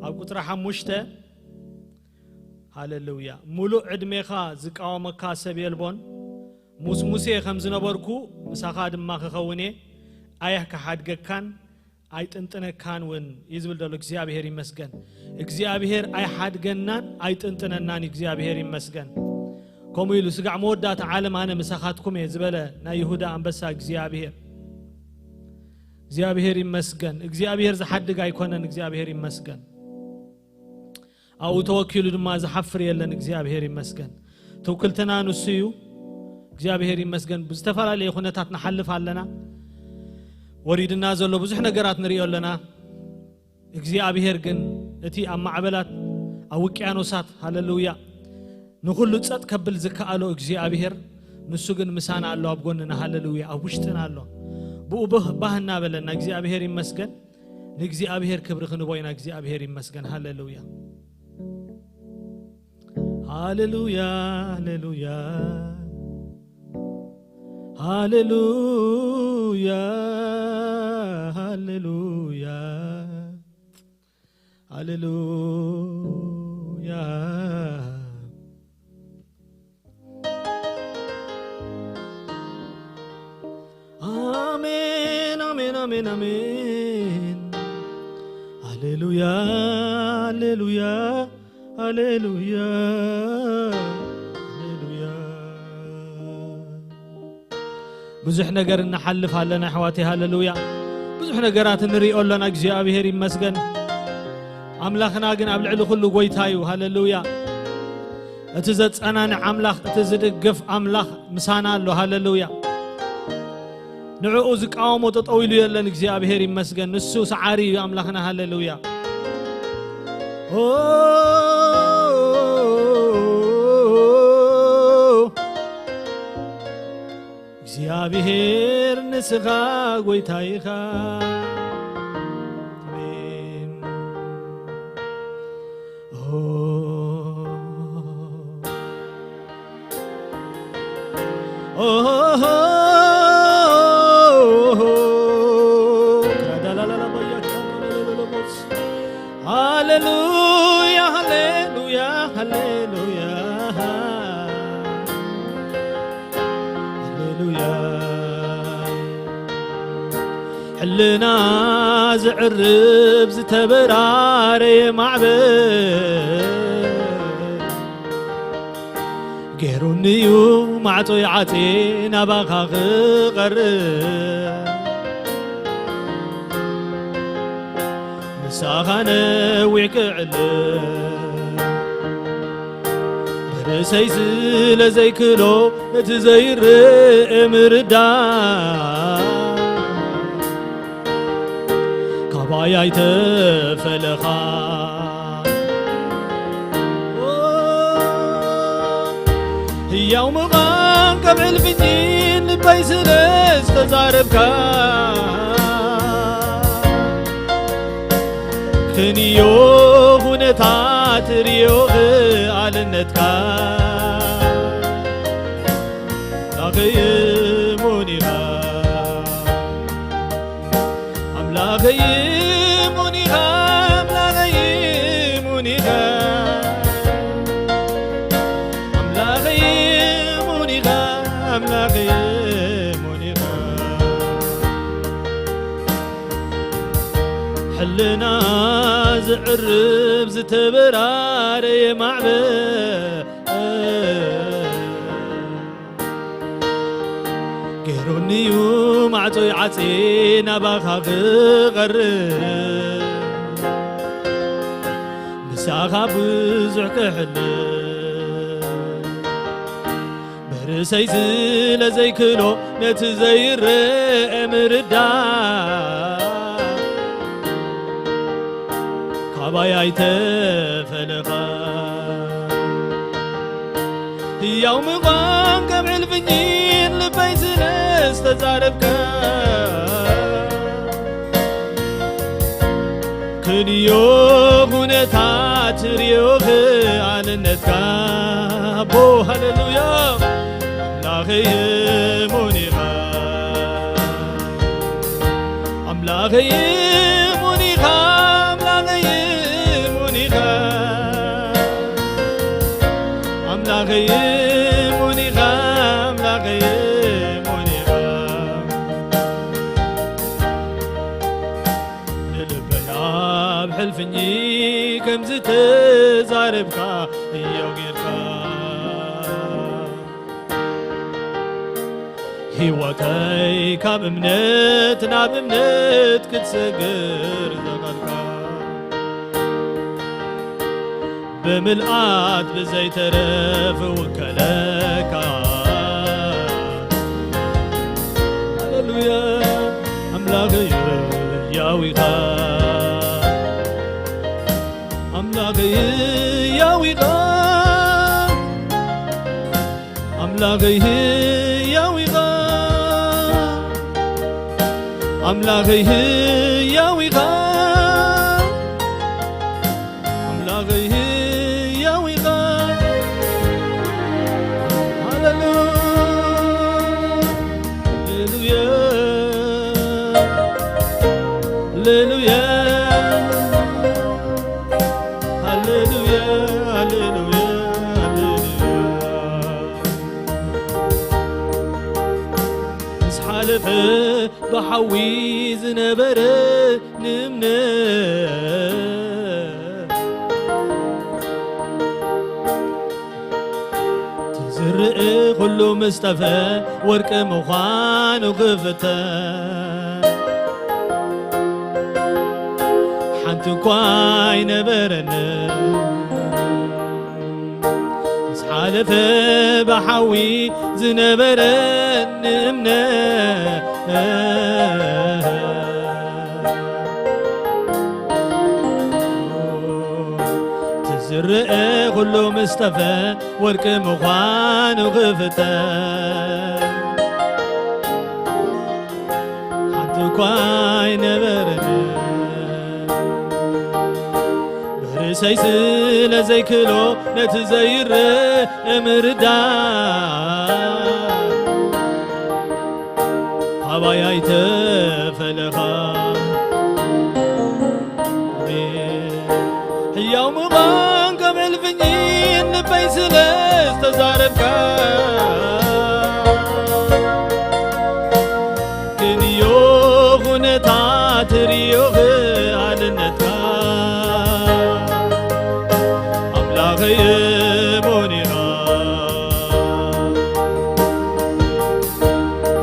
ኣብ ቁጽሪ ሓሙሽተ፣ ሃሌሉያ፣ "ሙሉእ ዕድሜኻ ዝቃወመካ ሰብ የልቦን፣ ምስ ሙሴ ከም ዝነበርኩ ምሳኻ ድማ ክኸውን እየ፣ ኣየ ክሓድገካን ኣይጥንጥነካን እውን" እዩ ዝብል ዘሎ። እግዚኣብሔር ይመስገን። እግዚኣብሔር ኣይሓድገናን ኣይጥንጥነናን እዩ። እግዚኣብሔር ይመስገን። ከምኡ ኢሉ፣ "ስጋዕ መወዳእታ ዓለም ኣነ ምሳኻትኩም እየ" ዝበለ ናይ ይሁዳ ኣንበሳ እግዚኣብሔር። እግዚኣብሔር ይመስገን። እግዚኣብሔር ዝሓድግ ኣይኮነን። እግዚኣብሔር ይመስገን። ኣብኡ ተወኪሉ ድማ ዝሓፍር የለን። እግዚኣብሔር ይመስገን። ትውክልትና ንሱ እዩ። እግዚኣብሔር ይመስገን። ብዝተፈላለየ ኩነታት ንሓልፍ ኣለና። ወሪድና ዘሎ ብዙሕ ነገራት ንሪኦ ኣለና። እግዚኣብሔር ግን እቲ ኣብ ማዕበላት፣ ኣብ ውቅያኖሳት፣ ሃሌሉያ፣ ንኹሉ ጸጥ ከብል ዝከኣሎ እግዚኣብሔር፣ ንሱ ግን ምሳና ኣሎ፣ ኣብ ጎንና፣ ሃሌሉያ፣ ኣብ ውሽጥና ኣሎ። ብኡ ብህ-፣ ባህ እናበለና፣ እግዚኣብሔር ይመስገን። ንእግዚኣብሔር ክብሪ ክንቦ ኢና። እግዚኣብሔር ይመስገን። ሃሌሉያ። ሃሌሉያ፣ ሃሌሉያ። ሃሌሉያ፣ ሃሌሉያ። ሃሌሉያ። ኣሜን፣ ኣሜን፣ ኣሜን፣ ኣሜን። ሃሌሉያ፣ ሃሌሉያ፣ ሃሌሉያ፣ ሃሌሉያ። ብዙሕ ነገር እንሓልፍ ኣለና ኣሕዋተይ፣ ሃሌሉያ። ብዙሕ ነገራት ንሪኦ ኣለና፣ እግዚኣብሔር ይመስገን። ኣምላኽና ግን ኣብ ልዕሊ ኩሉ ጎይታ እዩ፣ ሃሌሉያ። እቲ ዘጸናንዕ ኣምላኽ፣ እቲ ዝድግፍ ኣምላኽ ምሳና ኣሎ፣ ሃሌሉያ። ንዕኡ ዝቃወሞ ጠጠው ኢሉ የለን፣ እግዚኣብሔር ይመስገን። ንሱ ሰዓሪ እዩ ኣምላኽና፣ ሃሌሉያ። ኦ፣ እግዚኣብሔር ንስኻ ጎይታ ኢኻ። ኣሜን። ኦ፣ ኦ፣ ኦ፣ ኦ፣ ሃሌሉያ፣ ሃሌሉያ፣ ሃሌሉያ፣ ሃሌሉያ። ሕልና ዝዕርብ ዝተበራረየ ማዕበል ገይሩኒዩ ማዕጾይ ዓጽየ ናባኻ ክቐርብ። ምሳኻ ነዊሕ ክዕልል ብርእሰይ ስለ ዘይክሎ ነቲ ዘይረአ ምርዳእ ካባይ ኣይተፈለኻ። ህያው ምዃን ካብ ሕልፍኝን ልበይ ስለ ዝተዛረብካ ክንዮ ኩነታት ርዮ ክኣልነትካ ኣምላኸይ እሙን ኢኻ። ኣምላኸይ እሙን ኢኻ፣ ኣምላኸይ እሙን ኢኻ። ኣምላኸይ እሙን ኢኻ፣ ኣምላኸይ እሙን ኢኻ። ሕልና ዝዕርብ ዝተበራረየ ማዕበል ገይሩኒዩ ማዕጾይ ዓጽየ ናባኻ ክቐርብ ምሳኻ ብዙሕ ክሕልፍ ብርእሰይ ስለ ዘይክሎ ነቲ ዘይረአ ምርዳእ ካባይ ኣይተፈለኻ። ህያው ምዃን ከም ሕልፍኝን ልበይ ስለ ዝተዛረብካ ክንዮ ኩነታት ርዮ ክኣልነትካ ኣቦ ሃሌሉያ ኣምላኸይ እሙን ኢኻ ኣምላኸይ እሙን ኢኻ ኣምላኸይ ብሕልፍኝ ከም ዝተዛረብካ ህያው ጌርካ። ህይወተይ ካብ እምነት ናብ እምነት ክትሰግር ዘቐድካ፣ ብምልኣት ብዘይተረፍ እውከለካ። ሃሌሉያ። ኣምላኸይ ህያው ኢኻ፣ ኣምላኸይ ህያው ኢኻ፣ ኣምላኸይ ህያው ኢኻ፣ ኣምላኸይ ህያው ኢኻ፣ ኣምላኸይ ህያው ኢኻ። ሃሌሉያ፣ ሃሌሉያ፣ ሃሌሉያ፣ ሃሌሉያ፣ ሃሌሉያ፣ ሃሌሉያ። ምስ ሓለፈ ብሓዊ ዝነበረ ንእምነት ትዝርእ ኩሉ ምስ ጠፍአ ወርቂ ምዃኑ ክፍተን ሓንቲ እኳ ኣይነበረን። ምስ ሓለፈ ብሓዊ ዝነበረኒ እምነት ትዝርእ ኩሉ ምስ ጠፍአ ወርቂ ምዃኑ ክፍተን ሓንቲ እኳ ኣይነበረን። ብርእሰይ ስለ ዘይክሎ ነቲ ዘይረአ ምርዳእ ካባይ ኣይተፈለኻ። ኣሜን። ሕያው ምዃን ከም ሕልፍኝ ልበይ ስለ ዝተዛረብካ ክንዮ ኩነታት ርዮ ክኣልነትካ ኣምላኸይ እሙን ኢኻ።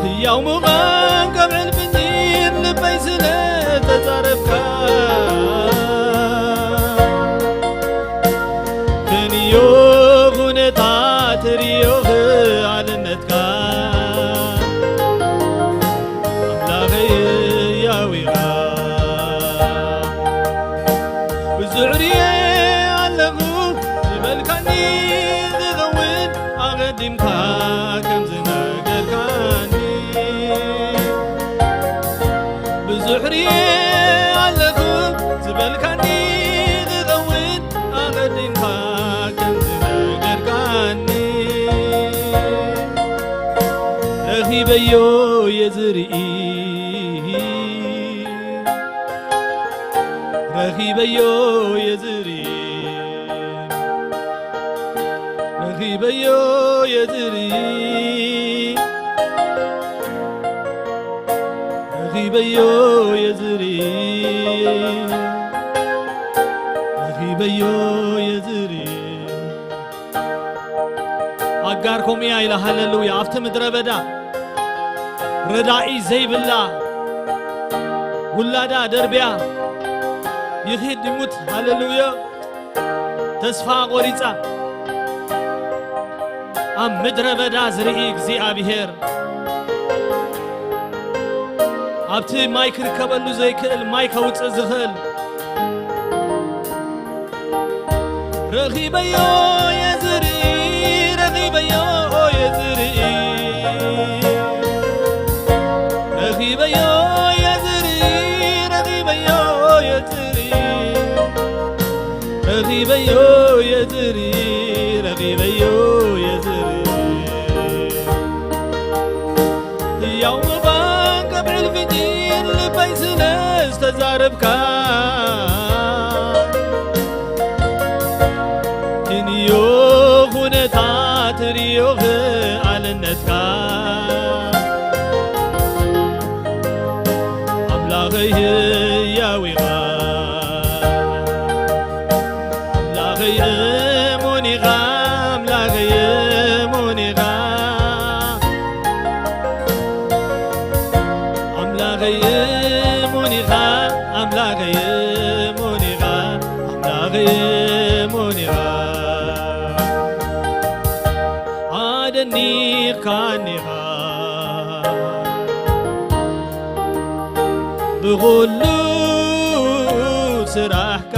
ህያው ምዃን ከም ዕልፍኝ ልበይ ስለ ተዛረብካ ክንዮ ኩነታት ርዮ ክኣልነትካ ኣምላኸይ ህያው ኢኻ። ብዙሕ ርየ ኣለኹ ዝበልካኒ ዝኸውን ኣቐዲምካ ከም ዝነገርካኒ። ብዙሕ ርየ ኣለኹ ዝበልካኒ ዝኸውን ኣቐዲምካ ከም ዝነገርካኒ። ረኺበዮ የዝርኢ ረኺበዮ የዝሪ ረኺበዮ የዝሪ ረኺበዮ የዝሪ ረኺበዮ የዝሪ። ኣጋር ከምኡ እያ ኢላ። ሃሌሉያ። ኣብቲ ምድረ በዳ ረዳኢ ዘይብላ ውላዳ ደርብያ ይኺድ ይሙት። ሃሌሉያ። ተስፋ ቆሪጻ ኣብ ምድረ በዳ ዝርኢ እግዚኣብሔር ኣብቲ ማይ ክርከበሉ ዘይክእል ማይ ከውጽእ ዝኽእል ረኺበዮ የዝርኢ ረኺበዮ የዝርኢ ረኺበዮ የዝርኢ ረኺበዮ የዝርኢ ረኺበዮ የዝርኢ ረኺበዮ የዝርኢ ህያው ምዃን ከብዕል ፍንጂር ልበይ ስለ ዝተዛረብካ ክንዮ ኩነታት ርዮ ክኣልነትካ ኣምላኸይ ህያው ኢኻ እሙን ኢኻ፣ ኣደኒኻኒ ኢኻ ብኹሉ ስራሕካ።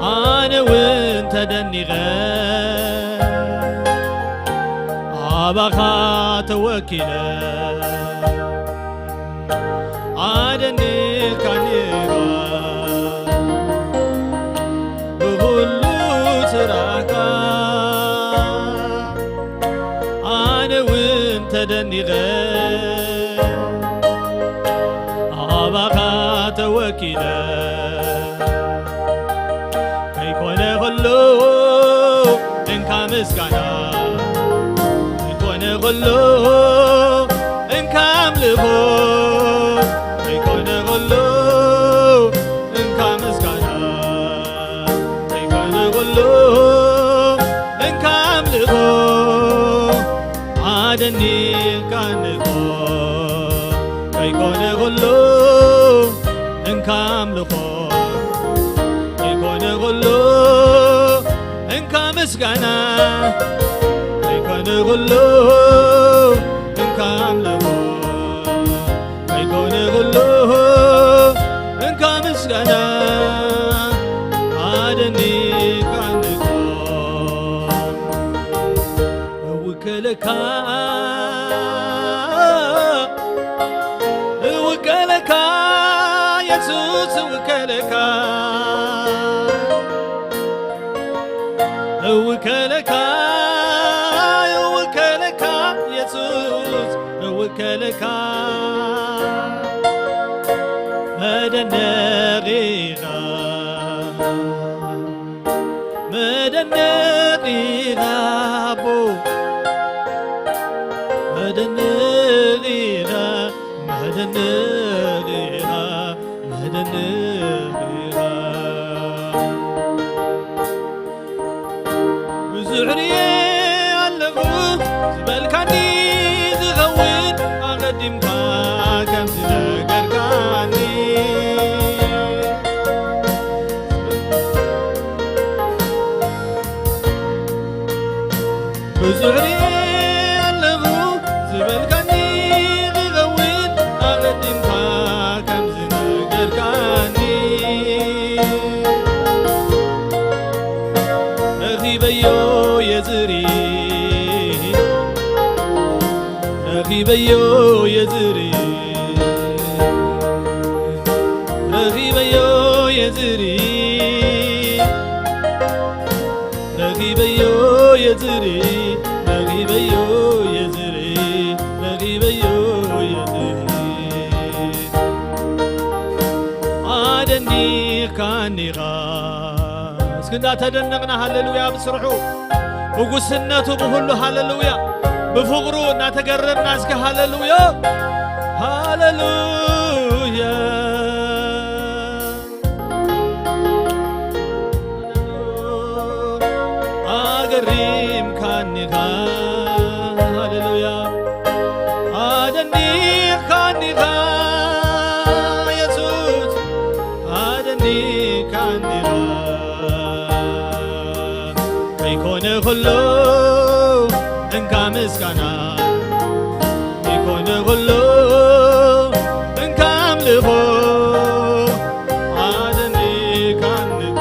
ኣነ እውን ተደኒቐ ኣባኻ ተወኪለ ኣደኒኻኒ ኢኻ ብኹሉ ስራሕካ። ኣነ እውን ተደኒቐ ኣባኻ ተወኪለ ከይኮነ ከሎ እንካ ምስጋና፣ ከይኮነ ከሎ እንካ ኣምልኾ፣ ከይኮነ ከሎ እንካ ምስጋና፣ ከይኮነ ከሎ እንካ ኣምልኾ፣ ኣደኒኻኒ ኢኻ ከይኮነ ከሎ እንካ ኣምልኾ፣ ከይኮነ ከሎ እንካ ምስጋና፣ ከይኮነ ከሎ እንካ ኣምልኾ፣ ከይኮነ ከሎ እንካ ምስጋና፣ ኣደኒኻኒ ኢኻ እውከለካ፣ እውከለካ የሱስ፣ እውከለካ፣ እውከለካ፣ እውከለካ የሱስ፣ እውከለካ መደነቒኻ፣ መደነቒኻ ኣቦ፣ መደነቒኻ፣ መደነቒኻ፣ መደነቒኻ። ብዙሕ ርየ ኣለኹ ዝበልካኒ ዝኸውን ኣቐዲምካ ከም ዝነገርካኒ። ብዙሕ ርየ ኣለኹ ዝበልካኒ ክኸውን ኣቐዲምካ ከም ዝነገርካኒ። ረኺበዮ የዝሪ፣ ረኺበዮ የዝሪ፣ ረኺበዮ የዝሪ፣ ረኺበዮ የዝሪ፣ ረኺበዮ የዝሪ፣ ረኺበዮ የዝሪ። ኣደኒኻኒ ኢኻ። እስኪ እንዳተደነቕና ሃሌሉያ ብስርሑ፣ ብጉስነቱ ብኹሉ ሃሌሉያ፣ ብፍቕሩ እናተገረምና እስኪ ሃሌሉያ፣ ሃሌሉያ። ኣገሪምካኒ ኢኻ፣ ሃሌሉያ፣ ኣደኒኻኒ ኢኻ፣ የሱስ፣ ኣደኒኻኒ ኢኻ። ከይኮነ ኩሉ እንካ ምስጋና፣ ከይኮነ ኩሉ እንካ ኣምልኾ፣ ኣደኒኻኒ ኢኻ።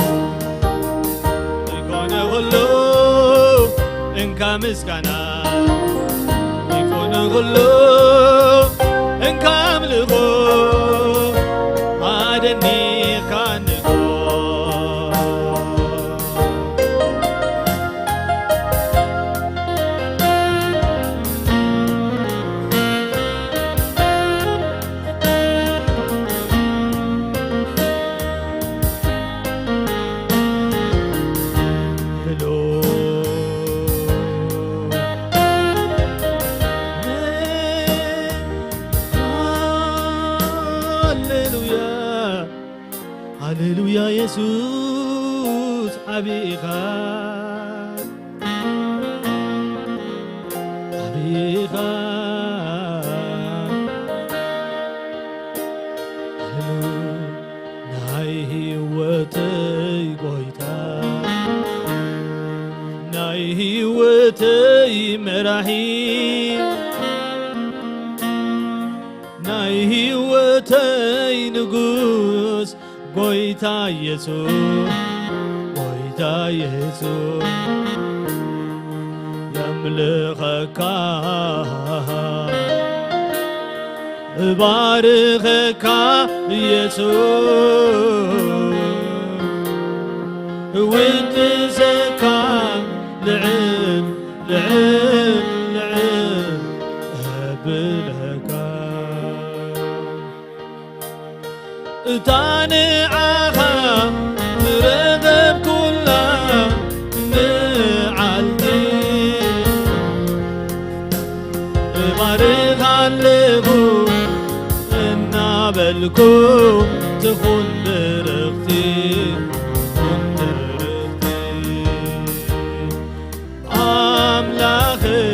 ዘይኮነ ኩሉ እንካ ምስጋና፣ ዘይኮነ ኩሉ እንካ ኣምልኾ፣ ኣደኒኻኒ ኢኻ። ሃሌሉያ፣ ሃሌሉያ፣ የሱስ ዓቢ ኢኻ፣ ዓቢ ኢኻ። ሃሌሉያ። ህይወተይ ጎይታ፣ ናይ ህይወተይ መራሒ፣ ናይ ህይወተይ ንጉስ፣ ጎይታ ኢየሱስ፣ ጎይታ ኢየሱስ፣ የምልኸካ፣ እባርኸካ ኢየሱስ፣ እውድሰካ፣ ልዕል፣ ልዕል፣ ልዕል እብለካ። እታ ንዓኻ ዝረኸብኩላ መዓልቲ፣ እባርኻ ኣለኹ እናበልኩ፣ ትኹን ብርኽቲ፣ ትኹን ብርኽቲ። ኣምላኸይ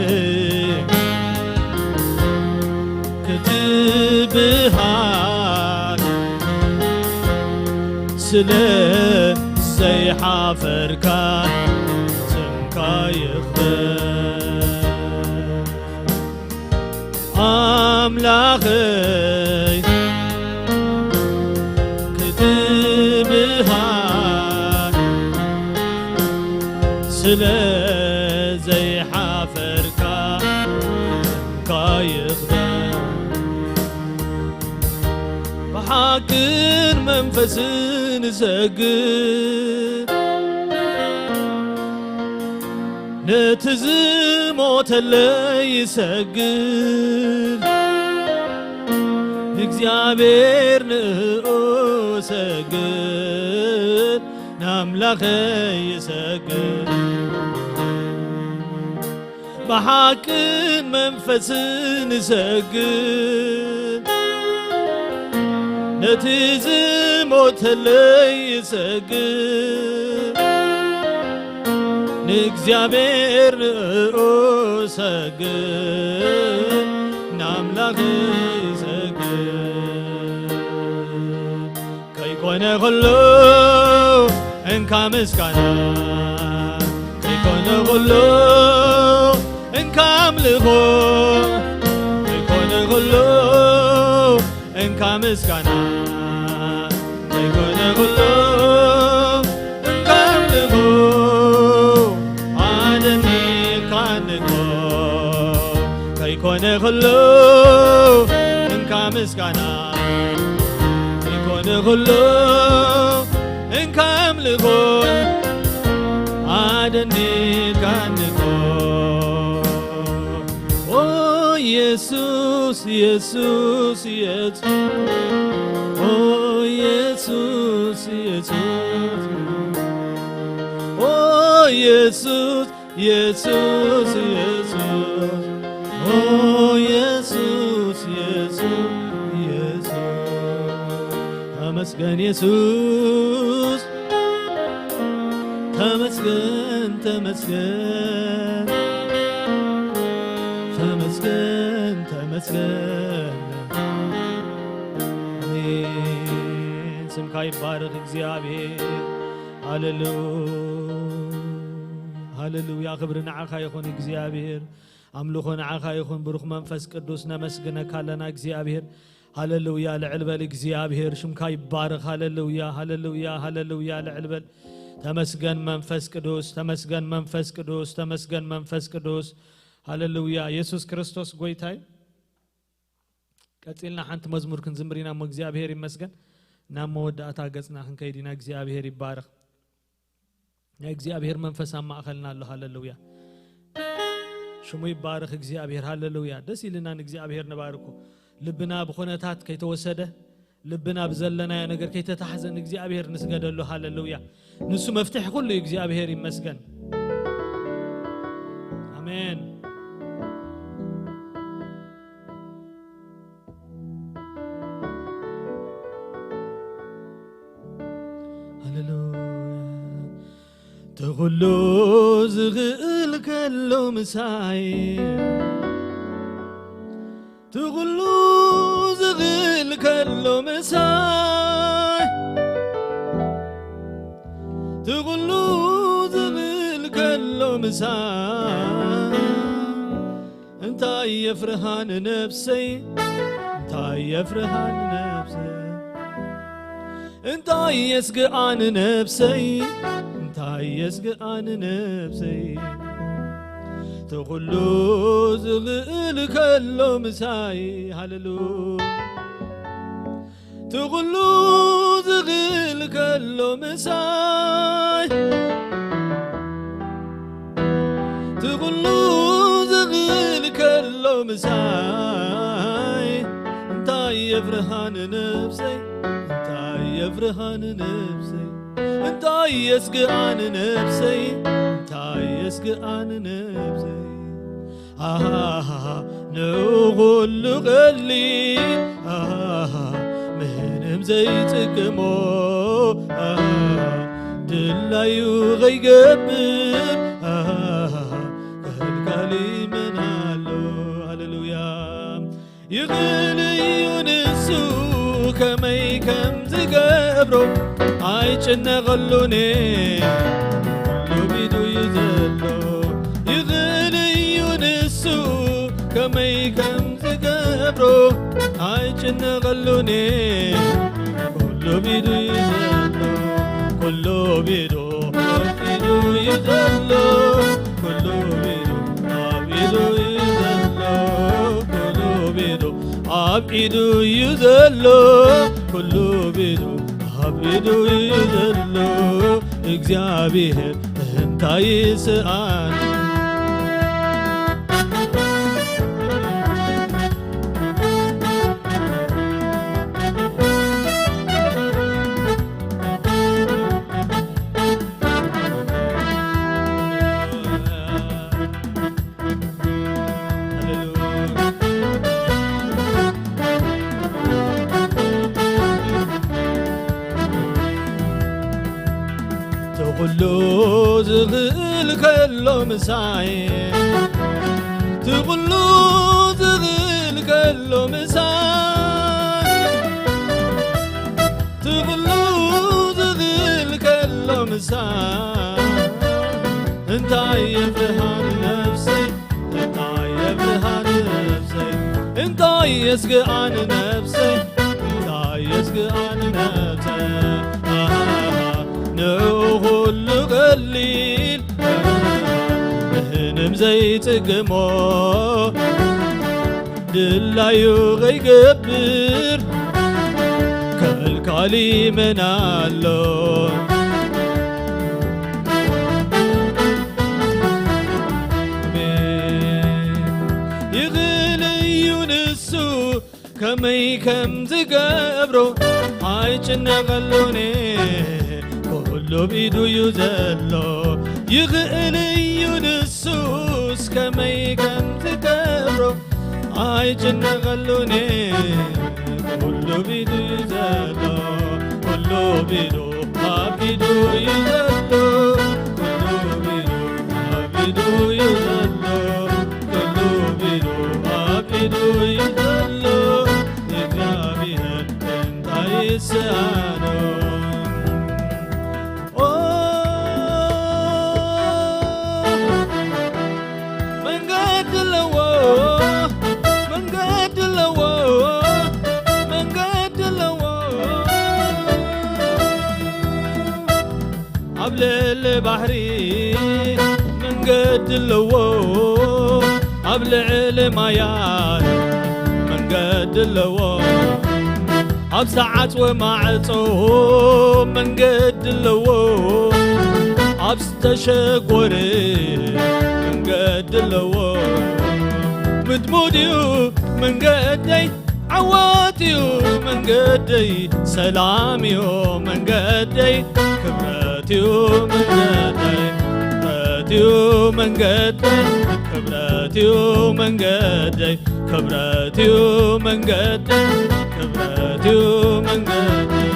ክትብሃል ስለ ዘይሓፈርካ፣ ስምካ ይኽበር። ኣምላኸይ ክትብሃል ስለ ዘይሓፈርካ፣ ስምካ ይኽበር። ብሓቅን መንፈስን እሰግድ፣ ነቲ ዝሞተለይ ይሰግድ፣ ንእግዚኣብሔር ንእኡ እሰግድ፣ ንኣምላኸይ ይሰግድ። ብሓቅን መንፈስን እሰግድ፣ ነቲ ዝሞተለይ እሰግድ፣ ንእግዚኣብሔር ንእኡ እሰግድ፣ ንኣምላኽ እሰግድ። ከይኮነ ከሎ እንካ ምስጋና፣ ከይኮነ ከሎ እንካ ኣምልኾ፣ ከይኮነ ከሎ እንካ ምስጋና፣ ከይኮነ ከሎ እንካ ኣምልኾ፣ ኣደኒኻኒ እኮ። ከይኮነ ከሎ እንካ ምስጋና፣ ከይኮነ ከሎ እንካ ኣምልኾ፣ ኣደኒኻኒ እኮ። ኦ ኢየሱስ፣ ኢየሱስ፣ ኢየሱስ። ኦ ኢየሱስ፣ ኢየሱስ። ኦ ኢየሱስ፣ ኢየሱስ፣ ኢየሱስ። ኦ ኢየሱስ፣ ኢየሱስ፣ ኢየሱስ። ተመስገን ኢየሱስ። ተመስገን፣ ተመስገን፣ ተመስገን፣ ተመስገን። ኣሜን። ስምካ ይባረክ እግዚኣብሔር። ሃሌሉ-፣ ሃሌሉያ። ክብሪ ንዓኻ ይኹን እግዚኣብሔር። ኣምልኾ ንዓኻ ይኹን ብሩኽ መንፈስ ቅዱስ። ነመስግነካ ኣለና እግዚኣብሔር። ሃሌሉያ። ልዕል በል እግዚኣብሔር። ሽምካ ይባረክ። ሃሌሉያ፣ ሃሌሉያ፣ ሃሌሉያ። ልዕል በል። ተመስገን መንፈስ ቅዱስ፣ ተመስገን መንፈስ ቅዱስ፣ ተመስገን መንፈስ ቅዱስ። ሃሌሉያ። ኢየሱስ ክርስቶስ ጎይታይ። ቀጺልና ሓንቲ መዝሙር ክንዝምር ኢና እሞ እግዚኣብሔር ይመስገን። ናብ መወዳእታ ገጽና ክንከይድ ኢና። እግዚኣብሔር ይባረክ። ናይ እግዚኣብሔር መንፈስ ኣብ ማእኸልና ኣሎ። ሃሌሉያ። ሽሙ ይባረክ እግዚኣብሔር። ሃሌሉያ። ደስ ኢልና ንእግዚኣብሔር ንባርኮ። ልብና ብኹነታት ከይተወሰደ፣ ልብና ብዘለናዮ ነገር ከይተታሕዘ ንእግዚኣብሔር ንስገደሉ። ሃሌሉያ። ንሱ መፍትሒ ኩሉ እዩ። እግዚኣብሔር ይመስገን። ኣሜን። ሃሌሉያ። ትኹሉ ዝኽእል ከሎ ምሳይ፣ ትኹሉ ዝኽእል ከሎ ምሳይ፣ ትኹሉ ዝኽእል ከሎ ምሳይ እንታይ የፍርሃ ንነፍሰይ እንታይ የፍርሃ ንነፍሰይ እንታይ የስግኣ ንነፍሰይ እንታይ የስግኣ ንነፍሰይ ትኹሉ ዝኽእል ከሎ ምሳይ ሃለሉ ትኹሉ ዝኽእል ከሎ ምሳይ ትኹሉ ዝኽእል ከሎ ምሳይ እንታይ የፍርሃ ንነፍሰይ እንታይ የፍርሃ ንነፍሰይ እንታይ የስግኣ ንነፍሰይ እንታይ የስግኣ ንነፍሰይ ኣሃ ንኹሉ ቀሊል ኣሃ ምንም ዘይጽግሞ ኣሃ ድላዩ ኸይገብር ኣሃ ከልካሊ መን ኣሎ ሃሌሉያ ይኽእል እዩ ንሱ ከመይ ከም ዝገብሮ ኣይጭነቐሉን ኩሉ ቢዱ እዩ ዘሎ ይኽእል እዩ ንሱ ከመይ ከም ዝገብሮ ኣይጭነቐሉን ኩሉ ቢዱ እዩ ዘሎ ኩሉ ቢዱ ኣብ ኢዱ እዩ ዘሎ ኩሉ ቢዱ ኣብ ኢዱ እዩ ዘሎ ኩሉ ቢዱ ኣብ ኢዱ እዩ ዘሎ ኩሉ ቢዱ ኣብ ኢዱ እዩ ዘሎ እግዚኣብሔር እንታይ ይስኣን ትኹሉ ዝኽእል ከሎ ምሳይ ትኹሉ ዝኽእል ከሎ ምሳይ ትኹሉ ዝኽእል ከሎ ምሳይ እንታይ የፍርሃን ነፍሰይ እንታይ የፍርሃን ነፍሰይ እንታይ የስግኣን ነፍሰይ እንታይ የስግኣን ነፍሰይ ንዑ ኩሉ ቀሊል ምንም ዘይጽግሞ ድላዩ ኸይገብር ከልካሊ መን ኣሎ ይኽእል እዩ ንሱ ከመይ ከም ዝገብሮ ኣይጭነቐሉን ኩሉ ብኢዱ እዩ ዘሎ ይኽእል እዩ ንሱስ ከመይ ከም ዝገብሮ ኣይጭነቐሉን ኩሉ ብኢዱ እዩ ዘሎ ኩሉ ብኢዱ ኣብ ኢዱ እዩ ዘሎ ኩሉ ብኢዱ ኣብ ኢዱ እዩ ዘሎ ኩሉ ብኢዱ ኣብ ኢዱ እዩ ዘሎ እግዚኣብሔር እንታይ ይስኣኖ መንገዲ ኣለዎ መንገዲ ኣለዎ መንገዲ ኣለዎ ኣብ ልዕሊ ባሕሪ መንገዲ ኣለዎ ኣብ ልዕሊ ማያት መንገዲ ኣለዎ ኣብ ዝተዓጽወ ማዕጾ መንገዲ ኣለዎ ኣብ ዝተሸጎረ መንገዲ ኣለዎ ምድሙድ እዩ መንገደይ ዓወት እዩ መንገደይ ሰላም እዩ መንገደይ ክብረት እዩ መንገደይ ክብረት እዩ መንገደይ ክብረት እዩ መንገደይ ክብረት እዩ መንገደይ ክብረት እዩ መንገደይ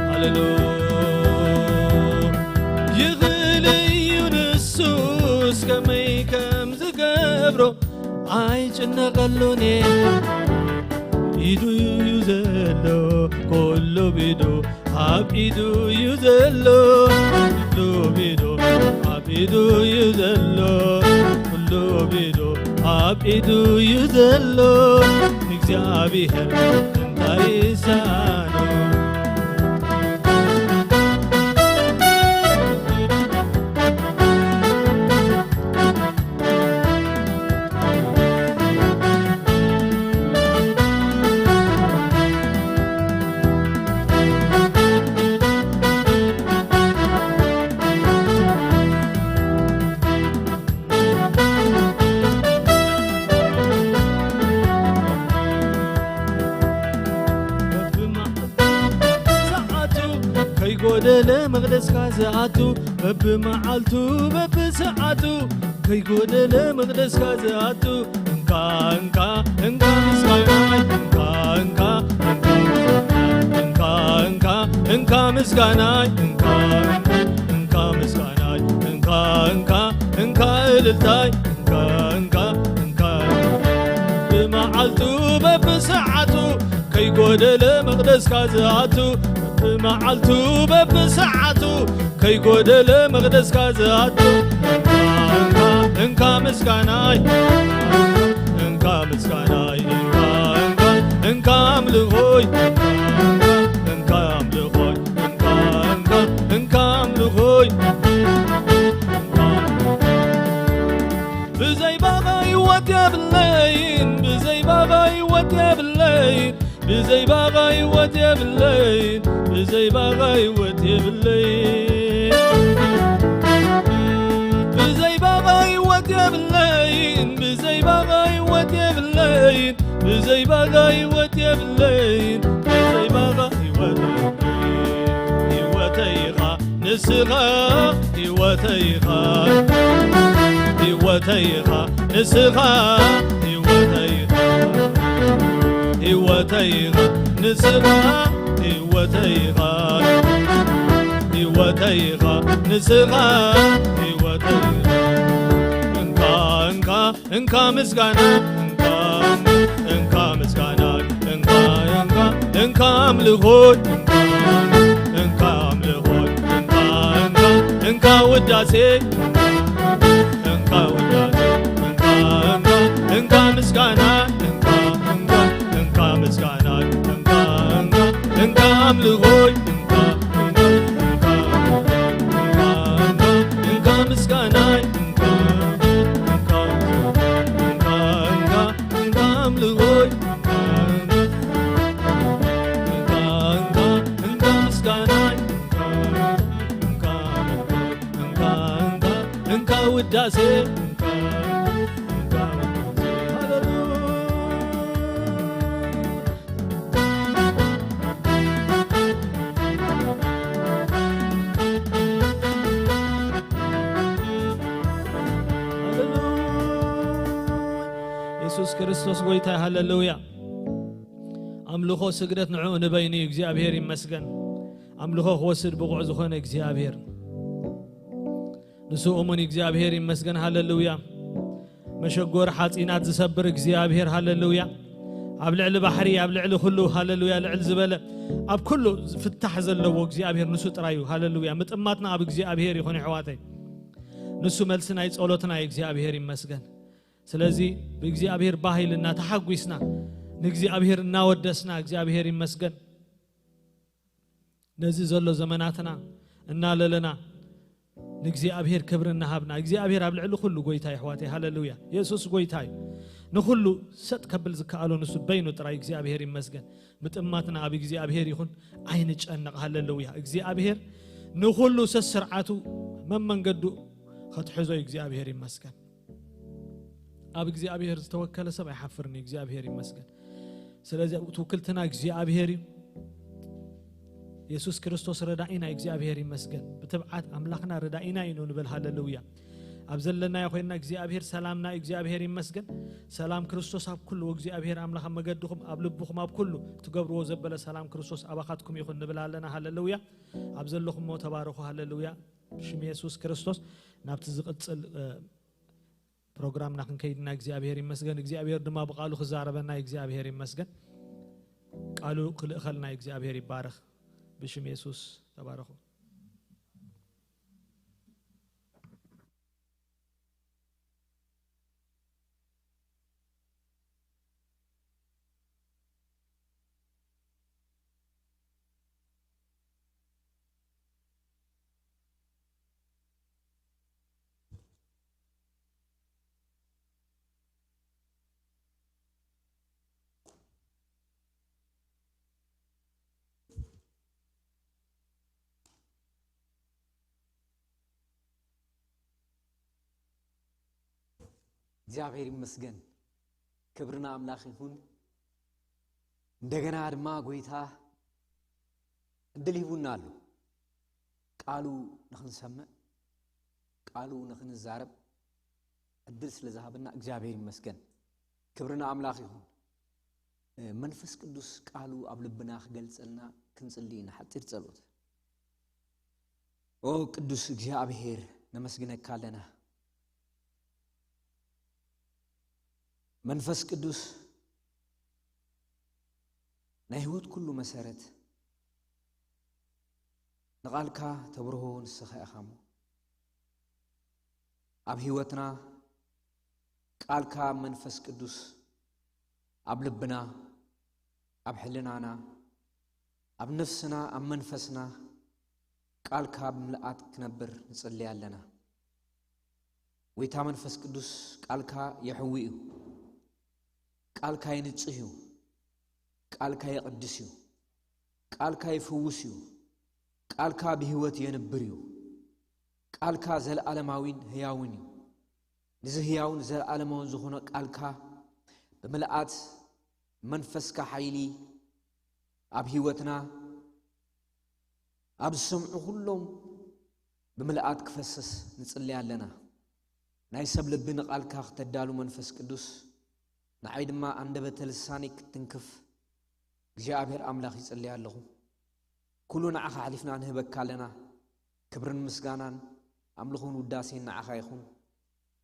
ሃሌሉ ይኽእል እዩ ንሱስ ከመይ ከም ዝገ ሮ ኣይጭነቐሉን እየ። ኢዱ እዩ ዘሎ፣ ኩሉ ብኢዱ፣ ኣብ ኢዱ እዩ ዘሎ። ኩሉ ብኢዱ፣ ኣብ ኢዱ እዩ ዘሎ። ኩሉ ብኢዱ፣ ኣብ ኢዱ እዩ ዘሎ። እግዚኣብሔር እንታይ ይሳኖ? ሰዓቱ ከይጎደለ መቕደስካ ዝኣቱ፣ በብመዓልቱ በብሰዓቱ ከይጎደለ መቕደስካ ዝኣቱ፣ እንካ እንካ እንካ ምስጋናይ፣ እንካ እንካ እንካ ምስጋናይ፣ እንካ እንካ ምስጋናይ፣ እንካ እንካ እንካ እልልታይ፣ እንካ እንካ እንካ ብመዓልቱ በብሰዓቱ ከይጎደለ መቕደስካ ዝኣቱ፣ በብመዓልቱ በብሰዓቱ ከይጎደለ መቕደስካ ዝኣቱ፣ እንካ እንካ ምስጋናይ፣ እንካ ምስጋናይ፣ እንካ እንካ እንካ ኣምልኾይ፣ እንካ እንካ እንካ ኣምልኾይ፣ እንካ እንካ እንካ ኣምልኾይ። ብዘይ ባኻ ህይወት የብለይን፣ ብዘይ ባኻ ህይወት የብለይን፣ ብዘይ ባኻ ህይወት የብለይን፣ ብዘይ ባኻ ህይወት የብለይን። ብዘይ ባኻ ህይወት የብለይን፣ ብዘይ ባኻ ህይወት የብለይን፣ ብዘይ ባኻ ህይወት የብለይን፣ ብዘይ ባኻ ህይወት የብለይን። ህይወተይ ኢኻ ንስኻ፣ ህይወተይ ኢኻ፣ ህይወተይ ኢኻ ንስኻ፣ ህይወተይ ኢኻ፣ ህይወተይ ኢኻ ንስኻ፣ ህይወተይ ኢኻ፣ ህይወተይ ኢኻ ንስኻ፣ ህይወተይ ኢኻ። እንካ እንካ እንካ ምስጋና፣ እንካ እንካ ምስጋና፣ እንካ እንካ እንካ ኣምልኾይ፣ እንካ እንካ ኣምልኾይ፣ እንካ እንካ እንካ ውዳሴ፣ እንካ ውዳሴ፣ እንካ እንካ እንካ ምስጋና፣ እንካ እንካ እንካ ምስጋና፣ እንካ እንካ እንካ ኣምልኾይ፣ እንካ እንካ እንካ ምስጋናይ፣ እንካ እንካ እንካ እንካ እንካ ኣምልኾይ፣ እንካ እንካ እንካ ምስጋናይ፣ እንካ እንካ እንካ እንካ ውዳሴ፣ እንካ እንካ ውዳሴ። ሃሌሉያ። የሱስ ክርስቶስ ጎይታ፣ ሃሌሉያ። ኣምልኾ ስግደት ንዕኡ ንበይኑ እዩ። እግዚኣብሔር ይመስገን። ኣምልኾ ክወስድ ብቑዕ ዝኾነ እግዚኣብሔር፣ ንሱ እሙን እግዚኣብሔር ይመስገን። ሃሌሉያ። መሸጎሪ ሓጺናት ዝሰብር እግዚኣብሔር፣ ሃሌሉያ። ኣብ ልዕሊ ባሕሪ፣ ኣብ ልዕሊ ኩሉ፣ ሃሌሉያ፣ ልዕል ዝበለ፣ ኣብ ኩሉ ፍታሕ ዘለዎ እግዚኣብሔር ንሱ ጥራይ እዩ። ሃሌሉያ። ምጥማትና ኣብ እግዚኣብሔር ይኹን፣ ኣሕዋተይ። ንሱ መልሲ ናይ ጸሎትና እዩ። እግዚኣብሔር ይመስገን። ስለዚ ብእግዚኣብሔር ባህ ኢልና፣ ተሓጒስና፣ ንእግዚኣብሔር እናወደስና፣ እግዚኣብሔር ይመስገን። ነዚ ዘሎ ዘመናትና እናለለና፣ ንእግዚኣብሔር ክብሪ እናሃብና፣ እግዚኣብሔር ኣብ ልዕሊ ኩሉ ጎይታ እዩ፣ ኣሕዋተይ። ሃሌሉያ። የሱስ ጎይታ እዩ። ንኹሉ ሰጥ ከብል ዝከኣሎ ንሱ በይኑ ጥራይ። እግዚኣብሔር ይመስገን። ምጥማትና ኣብ እግዚኣብሔር ይኹን፣ ኣይንጨነቕ። ሃሌሉያ። እግዚኣብሔር ንኹሉ ሰስርዓቱ መመንገዱ ከትሕዞ እዩ። እግዚኣብሔር ይመስገን። ኣብ እግዚኣብሔር ዝተወከለ ሰብ ኣይሓፍርን እዩ። እግዚኣብሔር ይመስገን። ስለዚ ትውክልትና እግዚኣብሔር እዩ። የሱስ ክርስቶስ ረዳኢና እዩ። እግዚኣብሔር ይመስገን። ብትብዓት ኣምላኽና ረዳኢና እዩ ንብል። ሃሌሉያ። ኣብ ዘለናዮ ኮይንና እግዚኣብሔር ሰላምና እዩ። እግዚኣብሔር ይመስገን። ሰላም ክርስቶስ ኣብ ኩሉ፣ እግዚኣብሔር ኣምላኽ ኣብ መገድኹም፣ ኣብ ልብኹም፣ ኣብ ኩሉ ትገብርዎ ዘበለ ሰላም ክርስቶስ ኣባኻትኩም ይኹን ንብል ኣለና። ሃሌሉያ። ኣብ ዘለኹሞ ተባረኹ። ሃሌሉያ። ብሽም የሱስ ክርስቶስ ናብቲ ዝቕጽል፣ እ፣ ፕሮግራምና ክንከይድ ናይ እግዚኣብሔር ይመስገን። እግዚኣብሔር ድማ ብቃሉ ክዛረበና እግዚኣብሔር ይመስገን። ቃሉ ክልእኸልና እግዚኣብሔር ይባረኽ። ብሽም የሱስ ተባረኹ። እግዚኣብሔር ይመስገን። ክብሪ ንኣምላኽ ይኹን። እንደገና ድማ ጎይታ ዕድል ሂቡና ኣሎ። ቃሉ ንኽንሰምዕ፣ ቃሉ ንኽንዛረብ ዕድል ስለ ዝሃበና እግዚኣብሔር ይመስገን። ክብሪ ንኣምላኽ ይኹን። እ፣ መንፈስ ቅዱስ ቃሉ ኣብ ልብና ክገልጸልና ክንጽሊ ኢና። ሓጺር ጸሎት። ኦ ቅዱስ እግዚኣብሔር፣ ነመስግነካ ኣለና። መንፈስ ቅዱስ ናይ ህይወት ኩሉ መሰረት፣ ንቓልካ ተብርሆ ንስኻ ኢኻ እሞ፣ ኣብ ህይወትና ቃልካ መንፈስ ቅዱስ ኣብ ልብና፣ ኣብ ሕልናና፣ ኣብ ነፍስና፣ ኣብ መንፈስና ቃልካ ብምልኣት ክነብር ንጽሊ ኣለና። ጎይታ መንፈስ ቅዱስ ቃልካ የሕዊ እዩ። ቃልካ የንጽህ እዩ። ቃልካ የቕድስ እዩ። ቃልካ ይፍውስ እዩ። ቃልካ ብህይወት የንብር እዩ። ቃልካ ዘለዓለማዊን ህያውን እዩ። ንዚ ህያውን ዘለዓለማውን ዝኾነ ቃልካ ብምልኣት መንፈስካ ሓይሊ ኣብ ህይወትና፣ ኣብ ዝሰምዑ ኩሎም ብምልኣት ክፈስስ ንጽሊ ኣለና። ናይ ሰብ ልቢ ንቓልካ ክተዳሉ መንፈስ ቅዱስ፣ ንዓይ ድማ ኣንደበተ ልሳነይ ክትትንክፍ እግዚኣብሔር ኣምላኽ ይጽሊ ኣለኹ። ኩሉ ንዓኻ ኣሕሊፍና ንህበካ ኣለና። ክብርን ምስጋናን ኣምልኾን ውዳሴን ንዓኻ ይኹን።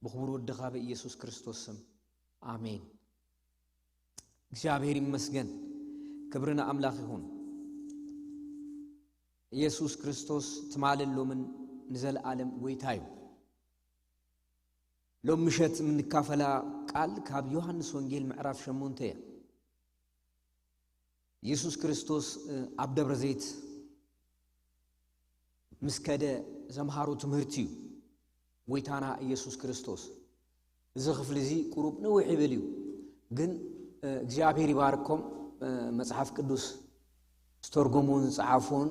ብኽቡር ወድኻ ብኢየሱስ ክርስቶስ ስም፣ ኣሜን። እግዚኣብሔር ይመስገን። ክብሪ ንኣምላኽ ይኹን። ኢየሱስ ክርስቶስ ትማልን ሎምን ንዘለኣለም ጎይታ እዩ። ሎም ምሸት የምንካፈላ ቃል ካብ ዮሃንስ ወንጌል ምዕራፍ ሸሞንተ እያ። ኢየሱስ ክርስቶስ፣ እ፣ ኣብ ደብረ ዘይት ምስ ከደ ዘምሃሮ ትምህርቲ እዩ። ጎይታና ኢየሱስ ክርስቶስ። እዚ ክፍሊ እዚ ቁሩብ ነዊሕ ይብል እዩ፣ ግን፣ እ፣ እግዚኣብሔር ይባርኮም፣ እ፣ መጽሓፍ ቅዱስ ዝተርጎሙን ዝጸሓፉን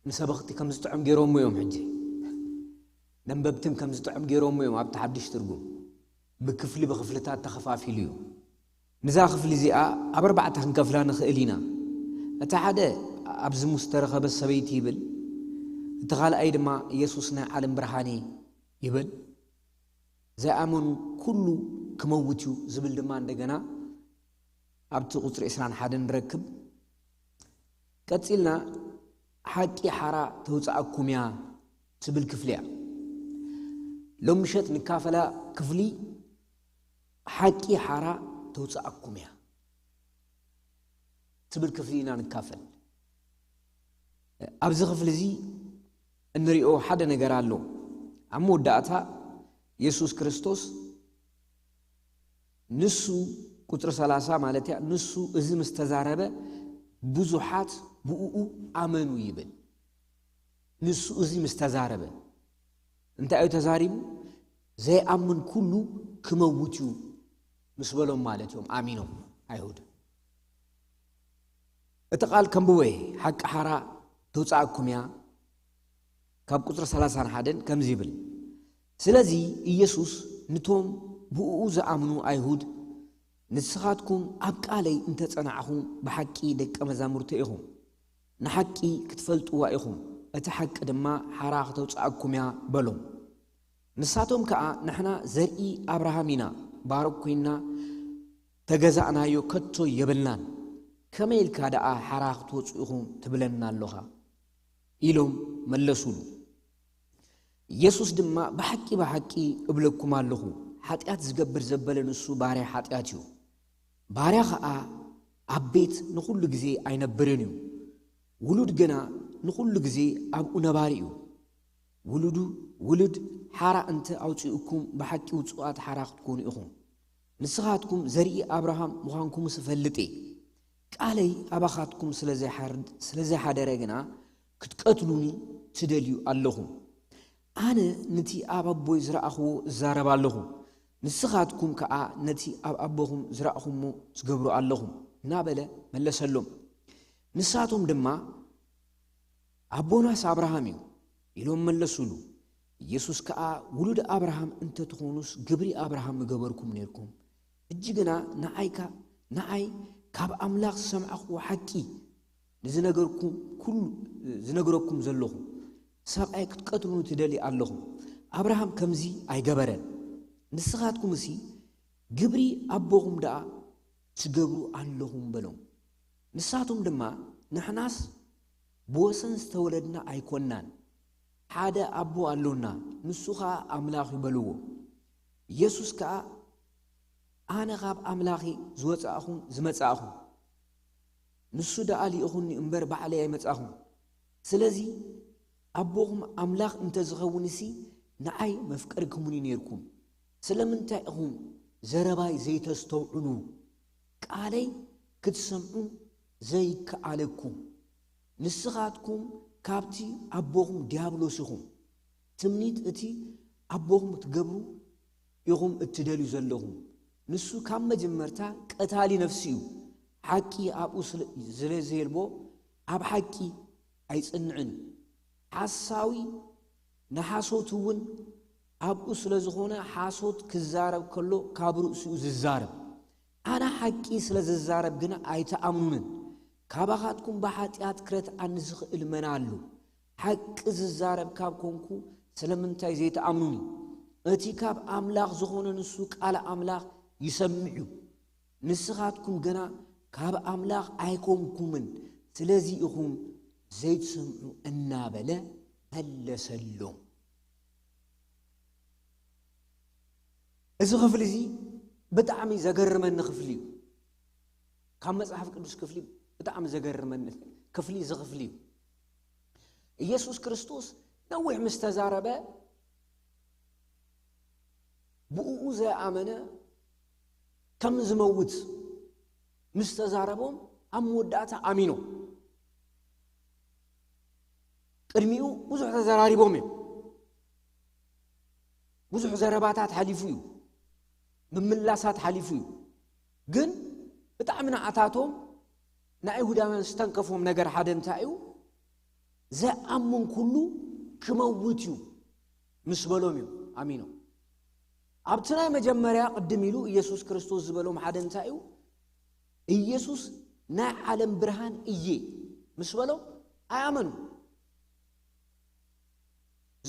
ንሰበኽቲ ከም ዝጥዕም ገይሮም እዮም። ሕጂ ነንበብትን ከም ዝጥዕም ገይሮም እዮም። ኣብቲ ሓድሽ ትርጉም ብክፍሊ ብክፍልታት ተኸፋፊሉ እዩ። ንዛ ክፍሊ እዚኣ ኣብ ኣርባዕተ ክንከፍላ ንኽእል ኢና። እቲ ሓደ ኣብዚ ምስ ተረኸበ ሰበይቲ ይብል፣ እቲ ካልኣይ ድማ ኢየሱስ ናይ ዓለም ብርሃን እዩ ይብል። ዘይኣምን ኩሉ ክመውት እዩ ዝብል ድማ እንደገና ኣብቲ ቁጽሪ ዕስራን ሓደን ንረክብ። ቀጺልና ሓቂ ሓራ ተውጽኣኩም እያ ትብል ክፍሊ እያ። ሎም ምሸት ንካፈላ ክፍሊ ሓቂ ሓራ ተውጽኣኩም እያ ትብል ክፍሊ ኢና ንካፈል። ኣብዚ ክፍሊ እዚ እንሪኦ ሓደ ነገር ኣሎ። ኣብ መወዳእታ የሱስ ክርስቶስ ንሱ፣ ቁጽሪ ሰላሳ ማለት እያ፣ ንሱ እዚ ምስ ተዛረበ ብዙሓት ብእኡ ኣመኑ ይብል። ንሱ እዚ ምስ ተዛረበ እንታይ እዩ ተዛሪቡ? ዘይኣምን ኩሉ ክመውት እዩ ምስ በሎም ማለት እዮም ኣሚኖም ኣይሁድ። እቲ ቃል ከንብቦ እየ፣ ሓቂ ሓራ ተውፅኣኩም እያ። ካብ ቁፅሪ ሰላሳን ሓደን ከምዚ ይብል፣ ስለዚ ኢየሱስ ንቶም ብእኡ ዝኣምኑ ኣይሁድ፣ ንስኻትኩም ኣብ ቃለይ እንተጸናዕኹም ብሓቂ ደቀ መዛሙርተ ኢኹም፣ ንሓቂ ክትፈልጥዋ ኢኹም፣ እቲ ሓቂ ድማ ሓራ ክተውጽኣኩም እያ በሎም። ንሳቶም ከኣ ንሕና ዘርኢ ኣብርሃም ኢና፣ ባሮት ኮይንና ተገዛእናዮ ከቶ የብልናን፣ ከመይ ኢልካ ደኣ ሓራ ክትወጹ ኢኹም ትብለና ኣሎኻ? ኢሎም መለሱሉ። ኢየሱስ ድማ ብሓቂ ብሓቂ እብለኩም ኣለኹ፣ ሓጢኣት ዝገብር ዘበለ ንሱ ባርያ ሓጢኣት እዩ። ባርያ ኸኣ ኣብ ቤት ንኹሉ ግዜ ኣይነብርን እዩ። ውሉድ ግና ንኹሉ ግዜ ኣብኡ ነባሪ እዩ። ውሉዱ ውሉድ ሓራ እንተ ኣውጺኡኩም ብሓቂ ውጹኣት ሓራ ክትኮኑ ኢኹም። ንስኻትኩም ዘርኢ ኣብርሃም ምዃንኩምስ እፈልጥ እየ። ቃለይ ኣባኻትኩም ስለ ዘይሓር-፣ ስለ ዘይሓደረ ግና ክትቀትሉኒ ትደልዩ ኣለኹም። ኣነ ነቲ ኣብ ኣቦይ ዝረኣኽዎ እዛረብ ኣለኹ፣ ንስኻትኩም ከኣ ነቲ ኣብ ኣቦኹም ዝረኣኹሞ ትገብሩ ኣለኹም እናበለ መለሰሎም። ንሳቶም ድማ ኣቦናስ ኣብርሃም እዩ ኢሎም መለሱሉ። ኢየሱስ ከኣ ውሉድ ኣብርሃም እንተትኾኑስ ግብሪ ኣብርሃም ምገበርኩም ነርኩም። ሕጂ ግና ንዓይ ካ-፣ ንዓይ ካብ ኣምላኽ ዝሰማዕኽዎ ሓቂ ንዝነገርኩም ኩሉ፣ ዝነግረኩም ዘለኹ ሰብኣይ ክትቀትሉኒ ትደልዩ ኣለኹም። ኣብርሃም ከምዚ ኣይገበረን። ንስኻትኩምሲ ግብሪ ኣቦኹም ደኣ ትገብሩ ኣለኹም በሎም። ንሳቶም ድማ ንሕናስ ብወሰን ዝተወለድና ኣይኮናን፣ ሓደ ኣቦ ኣሎና፣ ንሱ ኸኣ ኣምላኽ እዩ በልዎ። ኢየሱስ ከኣ ኣነ ካብ ኣምላኽ ዝወጻእኹን ዝመጻእኹን፣ ንሱ ደኣ ልኢኹኒ እምበር ባዕለይ ኣይመጻኹን። ስለዚ ኣቦኹም ኣምላኽ እንተ ዝኸውንሲ ንዓይ መፍቀርኩምኒ ነርኩም። ስለምንታይ ኢኹም ዘረባይ ዘይተስተውዕሉ? ቃለይ ክትሰምዑ ዘይከኣለኩም? ንስኻትኩም ካብቲ ኣቦኹም ዲያብሎስ ኢኹም። ትምኒት እቲ ኣቦኹም ክትገብሩ ኢኹም እትደልዩ ዘለኹም። ንሱ ካብ መጀመርታ ቀታሊ ነፍሲ እዩ። ሓቂ ኣብኡ ስለ፣ ስለ ዘየልቦ ኣብ ሓቂ ኣይጽንዕን እዩ። ሓሳዊ ንሓሶት እውን ኣብኡ ስለ ዝኾነ ሓሶት ክዛረብ ከሎ ካብ ርእሲኡ ዝዛረብ። ኣነ ሓቂ ስለ ዝዛረብ ግና ኣይትኣምኑንን። ካባኻትኩም ብሓጢኣት ክረትዓኒ ዝኽእል መን ኣሎ? ሓቂ ዝዛረብ ካብ ኮንኩ ስለምንታይ ዘይትኣምኑኒ? እቲ ካብ ኣምላኽ ዝኾነ ንሱ ቃል ኣምላኽ ይሰምዕ እዩ። ንስኻትኩም ግና ካብ ኣምላኽ ኣይኮንኩምን፣ ስለዚ ኢኹም ዘይትሰምዑ እናበለ መለሰሎም። እዚ ክፍሊ እዚ ብጣዕሚ ዘገርመኒ ክፍሊ እዩ። ካብ መጽሓፍ ቅዱስ ክፍሊ ብጣዕሚ ዘገርመኒ ክፍሊ እዚ ክፍሊ እዩ። ኢየሱስ ክርስቶስ ነዊሕ ምስ ተዛረበ፣ ብእኡ ዘይኣመነ ከም ዝመውት ምስ ተዛረቦም፣ ኣብ መወዳእታ ኣሚኖም። ቅድሚኡ ብዙሕ ተዘራሪቦም እዮም። ብዙሕ ዘረባታት ሓሊፉ እዩ። ምምላሳት ሓሊፉ እዩ። ግን ብጣዕሚ ንዓታቶም ንኣይሁዳውያን ዝተንከፎም ነገር ሓደ እንታይ እዩ? ዘይኣምን ኩሉ ክመውት እዩ ምስ በሎም እዮም ኣሚኖም። ኣብቲ ናይ መጀመርያ ቅድም ኢሉ ኢየሱስ ክርስቶስ ዝበሎም ሓደ እንታይ እዩ? ኢየሱስ ናይ ዓለም ብርሃን እየ ምስ በሎም ኣይኣመኑን።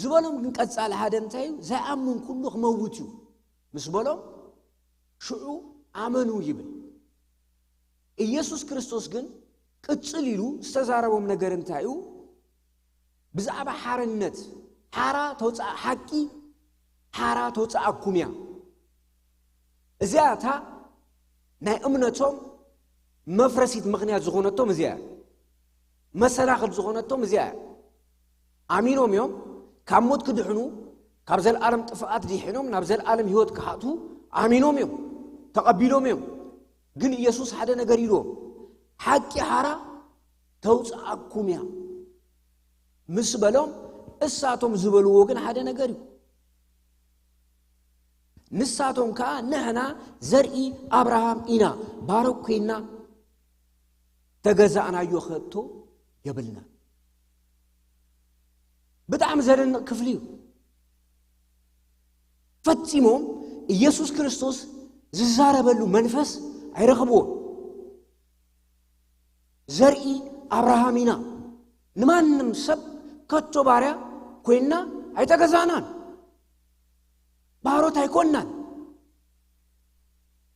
ዝበሎም ግን ቀጻሊ ሓደ እንታይ እዩ? ዘይኣምን ኩሉ ክመውት እዩ ምስ በሎም ሽዑ ኣመኑ ይብል። ኢየሱስ ክርስቶስ ግን ቅጽል ኢሉ ዝተዛረቦም ነገር እንታይ እዩ? ብዛዕባ ሓርነት፣ ሓራ ተውፅኣ፣ ሓቂ ሓራ ተውፅኣኩም እያ። እዚኣ እታ ናይ እምነቶም መፍረሲት ምኽንያት ዝኾነቶም እዚኣ እያ። መሰናኽል ዝኾነቶም እዚኣ እያ። ኣሚኖም እዮም ካብ ሞት ክድሕኑ፣ ካብ ዘለኣለም ጥፍኣት ድሒኖም ናብ ዘለኣለም ህይወት ክሓቱ ኣሚኖም እዮም፣ ተቐቢሎም እዮም። ግን ኢየሱስ ሓደ ነገር ኢልዎም፣ ሓቂ ሓራ ተውፅኣኩም እያ ምስ በሎም፣ እሳቶም ዝበልዎ ግን ሓደ ነገር እዩ። ንሳቶም ከኣ ንሕና ዘርኢ ኣብርሃም ኢና፣ ባሮት ኮይና ተገዛእናዮ ከቶ የብልና። ብጣዕሚ ዘደንቕ ክፍሊ እዩ። ፈጺሞም ኢየሱስ ክርስቶስ ዝዛረበሉ መንፈስ ኣይረኽብዎን። ዘርኢ ኣብርሃም ኢና። ንማንም ሰብ ከቶ ባርያ ኮይንና ኣይተገዛእናን፣ ባሮት ኣይኮንናን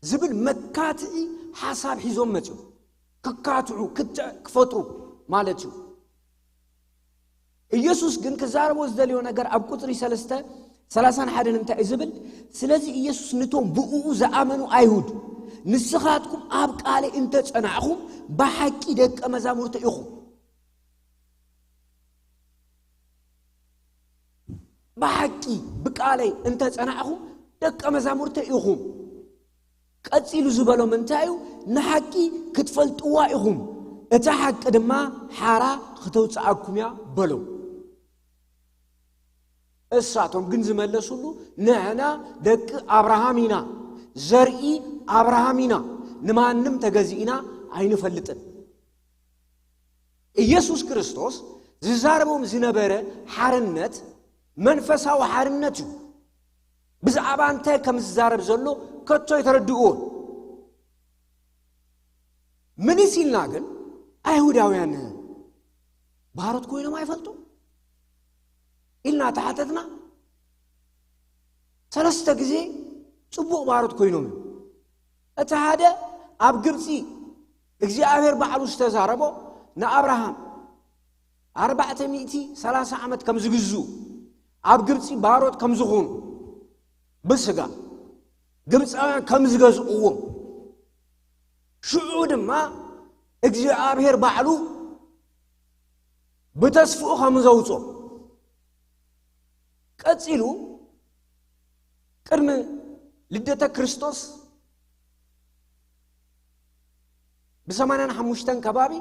ዝብል መካትዒ ሓሳብ ሒዞም መጺኦም። ክካትዑ፣ ክትዕ ክፈጥሩ ማለት እዩ። ኢየሱስ ግን ክዛረቦ ዝደልዮ ነገር ኣብ ቁጽሪ ሰለስተ፣ ሰላሳን ሓደን እንታይ እዩ ዝብል? ስለዚ ኢየሱስ ነቶም ብእኡ ዝኣመኑ ኣይሁድ፣ "ንስኻትኩም ኣብ ቃለይ እንተጸናዕኹም፣ ብሓቂ ደቀ መዛሙርተ ኢኹም። ብሓቂ ብቃለይ እንተጸናዕኹም፣ ደቀ መዛሙርተ ኢኹም።" ቀጺሉ ዝበሎም እንታይ እዩ? "ንሓቂ ክትፈልጥዋ ኢኹም፣ እታ ሓቂ ድማ ሓራ ክተውጽኣኩም እያ" በሎም። እሳቶም ግን ዝመለሱሉ፣ "ንሕና ደቂ ኣብርሃም ኢና፣ ዘርኢ ኣብርሃም ኢና፣ ንማንም ተገዚእና ኣይንፈልጥን።" ኢየሱስ ክርስቶስ ዝዛረቦም ዝነበረ ሓርነት መንፈሳዊ ሓርነት እዩ። ብዛዕባ እንታይ ከም ዝዛረብ ዘሎ ከቶ ኣይተረድእዎን። ምንስ ኢልና ግን፣ "ኣይሁዳውያን ባሮት ኮይኖም ኣይፈልጡ?" ኢልና ተሓተትና፣ ሰለስተ ግዜ ጽቡቕ ባሮት ኮይኖም እዮም። እቲ ሓደ፣ ኣብ ግብጺ እግዚኣብሔር ባዕሉ ዝተዛረቦ ንኣብርሃም ኣርባዕተ ሚእቲ ሰላሳ ዓመት ከም ዝግዝኡ፣ ኣብ ግብጺ ባሮት ከም ዝኾኑ፣ ብስጋ ግብጻውያን ከም ዝገዝእዎም፣ ሽዑ ድማ እግዚኣብሔር ባዕሉ ብተስፍኡ ከም ዘውጾ። ቀጺሉ፣ ቅድሚ ልደተ ክርስቶስ ብሰማንያን ሓሙሽተን ከባቢ፣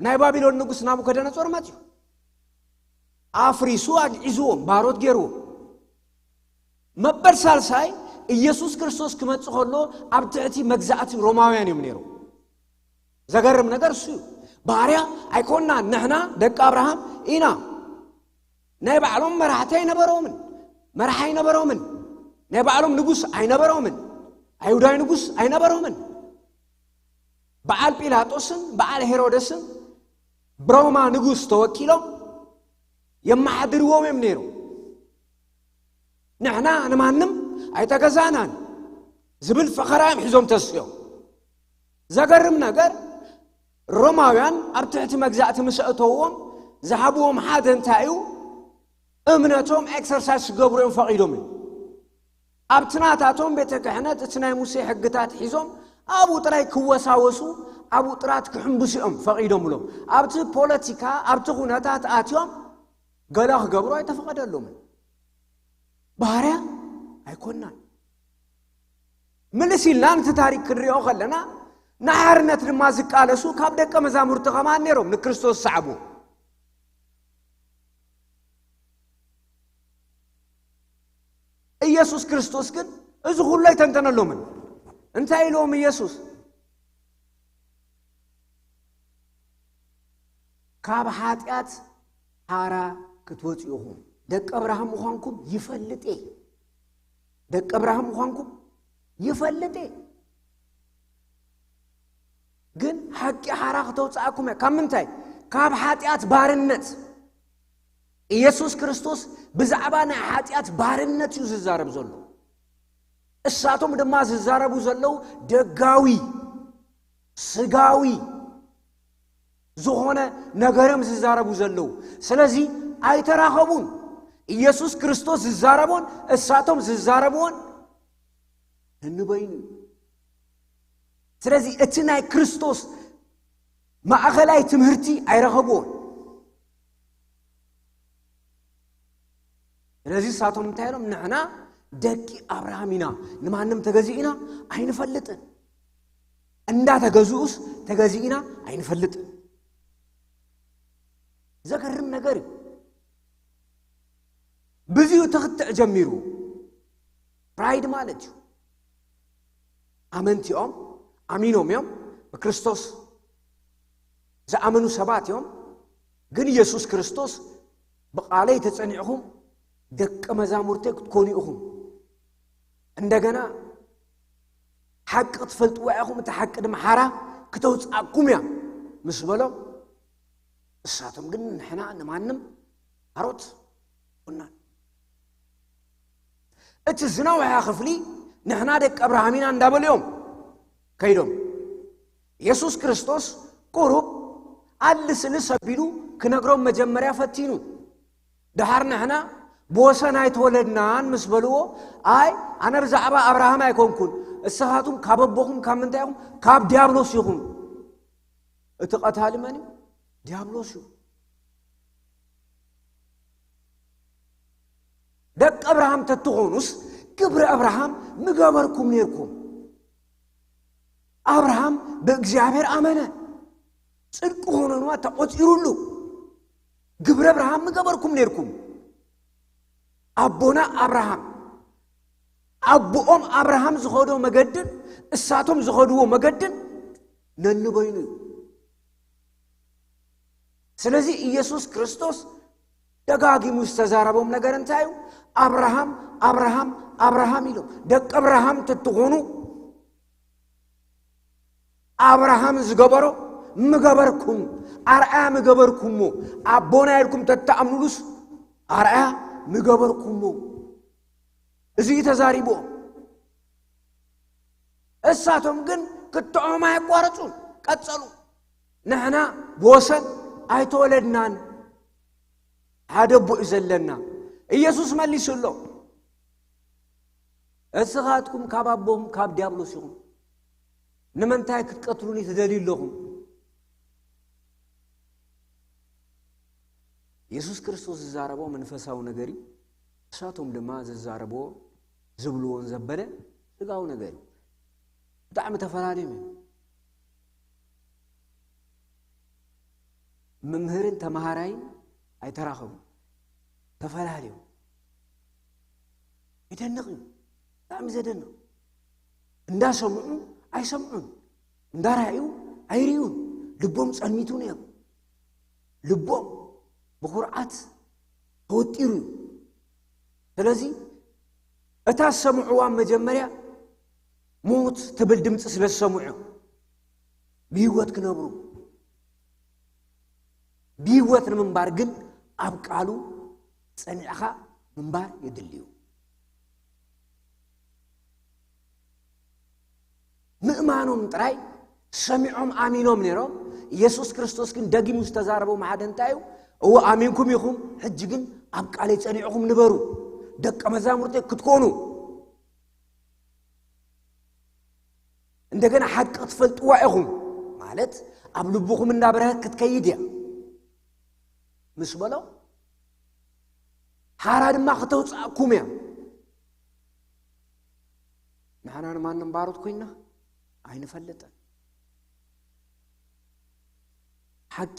ናይ ባቢሎን ንጉስ ናቡከደነጾር መጽዩ፣ ኣፍሪሱ ኣግዒዝዎም፣ ባሮት ገይርዎም። መበል ሳልሳይ ኢየሱስ ክርስቶስ ክመጽእ ከሎ፣ ኣብ ትሕቲ መግዛእቲ ሮማውያን እዮም ነይሮም። ዘገርም ነገር እሱ እዩ። ባርያ ኣይኮንናን፣ ንሕና ደቂ ኣብርሃም ኢና። ናይ ባዕሎም መራሕቲ ኣይነበሮምን፣ መራሒ ኣይነበሮምን። ናይ ባዕሎም ንጉስ ኣይነበሮምን፣ ኣይሁዳዊ ንጉስ ኣይነበሮምን። በዓል ጲላጦስን በዓል ሄሮደስን ብሮማ ንጉስ ተወኪሎም የመሓድርዎም እዮም ነይሮም። "ንሕና ንማንም ኣይተገዛእናን" ዝብል ፈኸራ እዮም ሒዞም ተስዮም። ዘገርም ነገር፣ ሮማውያን ኣብ ትሕቲ መግዛእቲ ምስ ኣእተውዎም ዝሃብዎም ሓደ እንታይ እዩ? እምነቶም ኤክሰርሳይዝ ክገብሩ እዮም ፈቒዶም እዮም። ኣብቲ ናታቶም ቤተ ክህነት እቲ ናይ ሙሴ ሕግታት ሒዞም ኣብኡ ጥራይ ክወሳወሱ፣ ኣብኡ ጥራት ክሕምብሱ እዮም ፈቒዶምሎም። ኣብቲ ፖለቲካ፣ ኣብቲ ኩነታት ኣትዮም ገለ ክገብሩ ኣይተፈቐደሎምን። ባርያ ኣይኮንናን። ምልስ ኢልና ነቲ ታሪክ ክንሪኦ ከለና፣ ንሓርነት ድማ ዝቃለሱ ካብ ደቀ መዛሙርቲ ከማን ነይሮም ንክርስቶስ ዝሰዕቡ። ኢየሱስ ክርስቶስ ግን እዚ ኩሉ ኣይተንተነሎምን። እንታይ ኢልዎም ኢየሱስ? "ካብ ሓጢኣት ሓራ ክትወጽኡ ኢኹም። ደቂ ኣብርሃም ምዃንኩም ይፈልጥ እየ። ደቂ ኣብርሃም ምዃንኩም ይፈልጥ እየ። ግን ሓቂ ሓራ ክተውጽኣኩም እያ።" ካብ ምንታይ? ካብ ሓጢኣት ባርነት። ኢየሱስ ክርስቶስ ብዛዕባ ናይ ሓጢኣት ባርነት እዩ ዝዛረብ ዘሎ። እሳቶም ድማ ዝዛረቡ ዘለዉ ደጋዊ፣ ስጋዊ ዝኾነ ነገርም ዝዛረቡ ዘለዉ። ስለዚ ኣይተራኸቡን። ኢየሱስ ክርስቶስ ዝዛረቦን እሳቶም ዝዛረብዎን እንበይኑ እዩ። ስለዚ እቲ ናይ ክርስቶስ ማእኸላይ ትምህርቲ ኣይረኸብዎን። ስለዚ እሳቶም እንታይ ኢሎም? "ንሕና ደቂ ኣብርሃም ኢና፣ ንማንም ተገዚእና ኣይንፈልጥን፣ እንዳተገዝኡስ ተገዚእና ኣይንፈልጥን።" ዘገርም ነገር እዩ። ብዙ ተኽትዕ ጀሚሩ። ፕራይድ ማለት እዩ። ኣመንቲኦም ኣሚኖም እዮም፣ ብክርስቶስ ዝኣመኑ ሰባት እዮም። ግን ኢየሱስ ክርስቶስ፣ "ብቓለይ ተጸኒዕኹም ደቀ መዛሙርተይ ክትኮኑ ኢኹም፣ እንደገና ሓቂ ክትፈልጥዋ ኢኹም፣ እቲ ሓቂ ድማ ሓራ ክተውጽኣኩም እያ" ምስ በሎም፣ እሳቶም ግን፣ "ንሕና ንማንም ኣሮት ቁናን፣ እቲ ዝነውሐ ክፍሊ ንሕና ደቂ ኣብርሃም ኢና" እንዳበሉ እዮም ከይዶም። ኢየሱስ ክርስቶስ ቁሩብ ኣልስልስ ኣቢሉ ክነግሮም መጀመርያ ፈቲኑ። ደሓር ንሕና ብወሰን ኣይተወለድናን ምስ በልዎ፣ ኣይ ኣነ ብዛዕባ ኣብርሃም ኣይኮንኩን፣ እስኻቱም ካብ ኣቦኹም ካብ ምንታይ ኢኹም? ካብ ዲያብሎስ ኢኹም። እቲ ቀታሊ መን እዩ? ዲያብሎስ እዩ። ደቂ ኣብርሃም ተትኾኑስ ግብሪ ኣብርሃም ምገበርኩም ነርኩም። ኣብርሃም ብእግዚኣብሔር ኣመነ፣ ጽድቂ ኾኖ ድማ ተቖጺሩሉ። ግብሪ ኣብርሃም ምገበርኩም ነርኩም። ኣቦና ኣብርሃም ኣቦኦም ኣብርሃም ዝኸዶ መገድን እሳቶም ዝኸድዎ መገድን ነንበይኑ እዩ። ስለዚ ኢየሱስ ክርስቶስ ደጋጊሙ ዝተዛረቦም ነገር እንታይ እዩ? ኣብርሃም ኣብርሃም ኣብርሃም ኢሎም። ደቂ ኣብርሃም ተትኾኑ ኣብርሃም ዝገበሮ ምገበርኩም፣ ኣርኣያ ምገበርኩሞ፣ ኣቦና ኢልኩም ተተኣምኑሉስ ኣርኣያ ምገበርኩሞ። እዚ እዩ ተዛሪብዎም። እሳቶም ግን ክትዖም ኣየቋረጹን፣ ቀጸሉ። ንሕና ብወሰን ኣይተወለድናን፣ ሓደ ኣቦ እዩ ዘለና። ኢየሱስ መሊሱሎም፣ እስኻትኩም ካብ ኣቦኹም ካብ ዲያብሎስ ኢኹም። ንምንታይ ክትቀትሉኒ ትደልዩ ኣለኹም? የሱስ ክርስቶስ ዝዛረቦ መንፈሳዊ ነገር እዩ። ንሳቶም ድማ ዝዛረብዎ ዝብልዎን ዘበለ ስጋዊ ነገር እዩ። ብጣዕሚ ተፈላለዮም እዮም። መምህርን ተምሃራይን ኣይተራኸቡን፣ ተፈላለዮም። ይደንቕ እዩ፣ ብጣዕሚ ዘደንቕ። እንዳሰምዑ ኣይሰምዑን፣ እንዳራእዩ ኣይርእዩን። ልቦም ጸልሚቱ ነይሩ። ልቦም ብኹርዓት ተወጢሩ እዩ። ስለዚ እታ ዝሰምዕዋ መጀመርያ ሞት ትብል ድምፂ ስለ ዝሰምዑ እዮም ብህይወት ክነብሩ። ብህይወት ንምንባር ግን ኣብ ቃሉ ጸኒዕኻ ምንባር የድልዩ። ምእማኖም ጥራይ ሰሚዖም ኣሚኖም ነይሮም። ኢየሱስ ክርስቶስ ግን ደጊሙ ዝተዛረቦም ሓደ እንታይ እዩ? እወ ኣሚንኩም ኢኹም፣ ሕጂ ግን ኣብ ቃለይ ጸኒዕኹም ንበሩ፣ ደቀ መዛሙርተይ ክትኮኑ፣ እንደገና ሓቂ ክትፈልጥዋ ኢኹም፣ ማለት ኣብ ልብኹም እንዳበረኸት ክትከይድ እያ ምስ በሎ፣ ሓራ ድማ ክተውፅኣኩም እያ። ንሕና ንማንም ባሮት ኮይና ኣይንፈልጥን። ሓቂ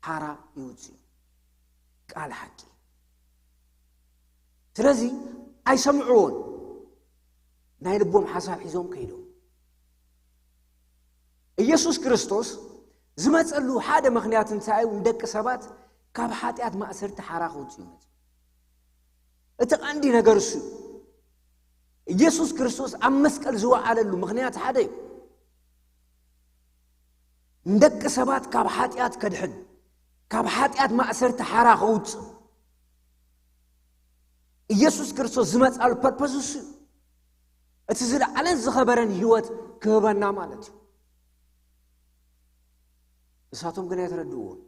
ሓራ ይውፅእ እዩ። ቃል ሓቂ። ስለዚ ኣይሰምዕዎን። ናይ ልቦም ሓሳብ ሒዞም ከይዶም። ኢየሱስ ክርስቶስ ዝመጸሉ ሓደ ምኽንያት እንታይ እዩ? ንደቂ ሰባት ካብ ሓጢኣት ማእሰርቲ ሓራ ከውፅኡ ይመጽእ። እቲ ቀንዲ ነገር እሱ እዩ። ኢየሱስ ክርስቶስ ኣብ መስቀል ዝወዓለሉ ምኽንያት ሓደ እዩ። ንደቂ ሰባት ካብ ሓጢኣት ከድሕን፣ ካብ ሓጢኣት ማእሰርቲ ሓራ ከውፅእ። ኢየሱስ ክርስቶስ ዝመጻሉ ፐርፐስ እሱ እዩ። እቲ ዝለዓለን ዝኸበረን ህይወት ክህበና ማለት እዩ። ንሳቶም ግን ኣይተረድእዎን፣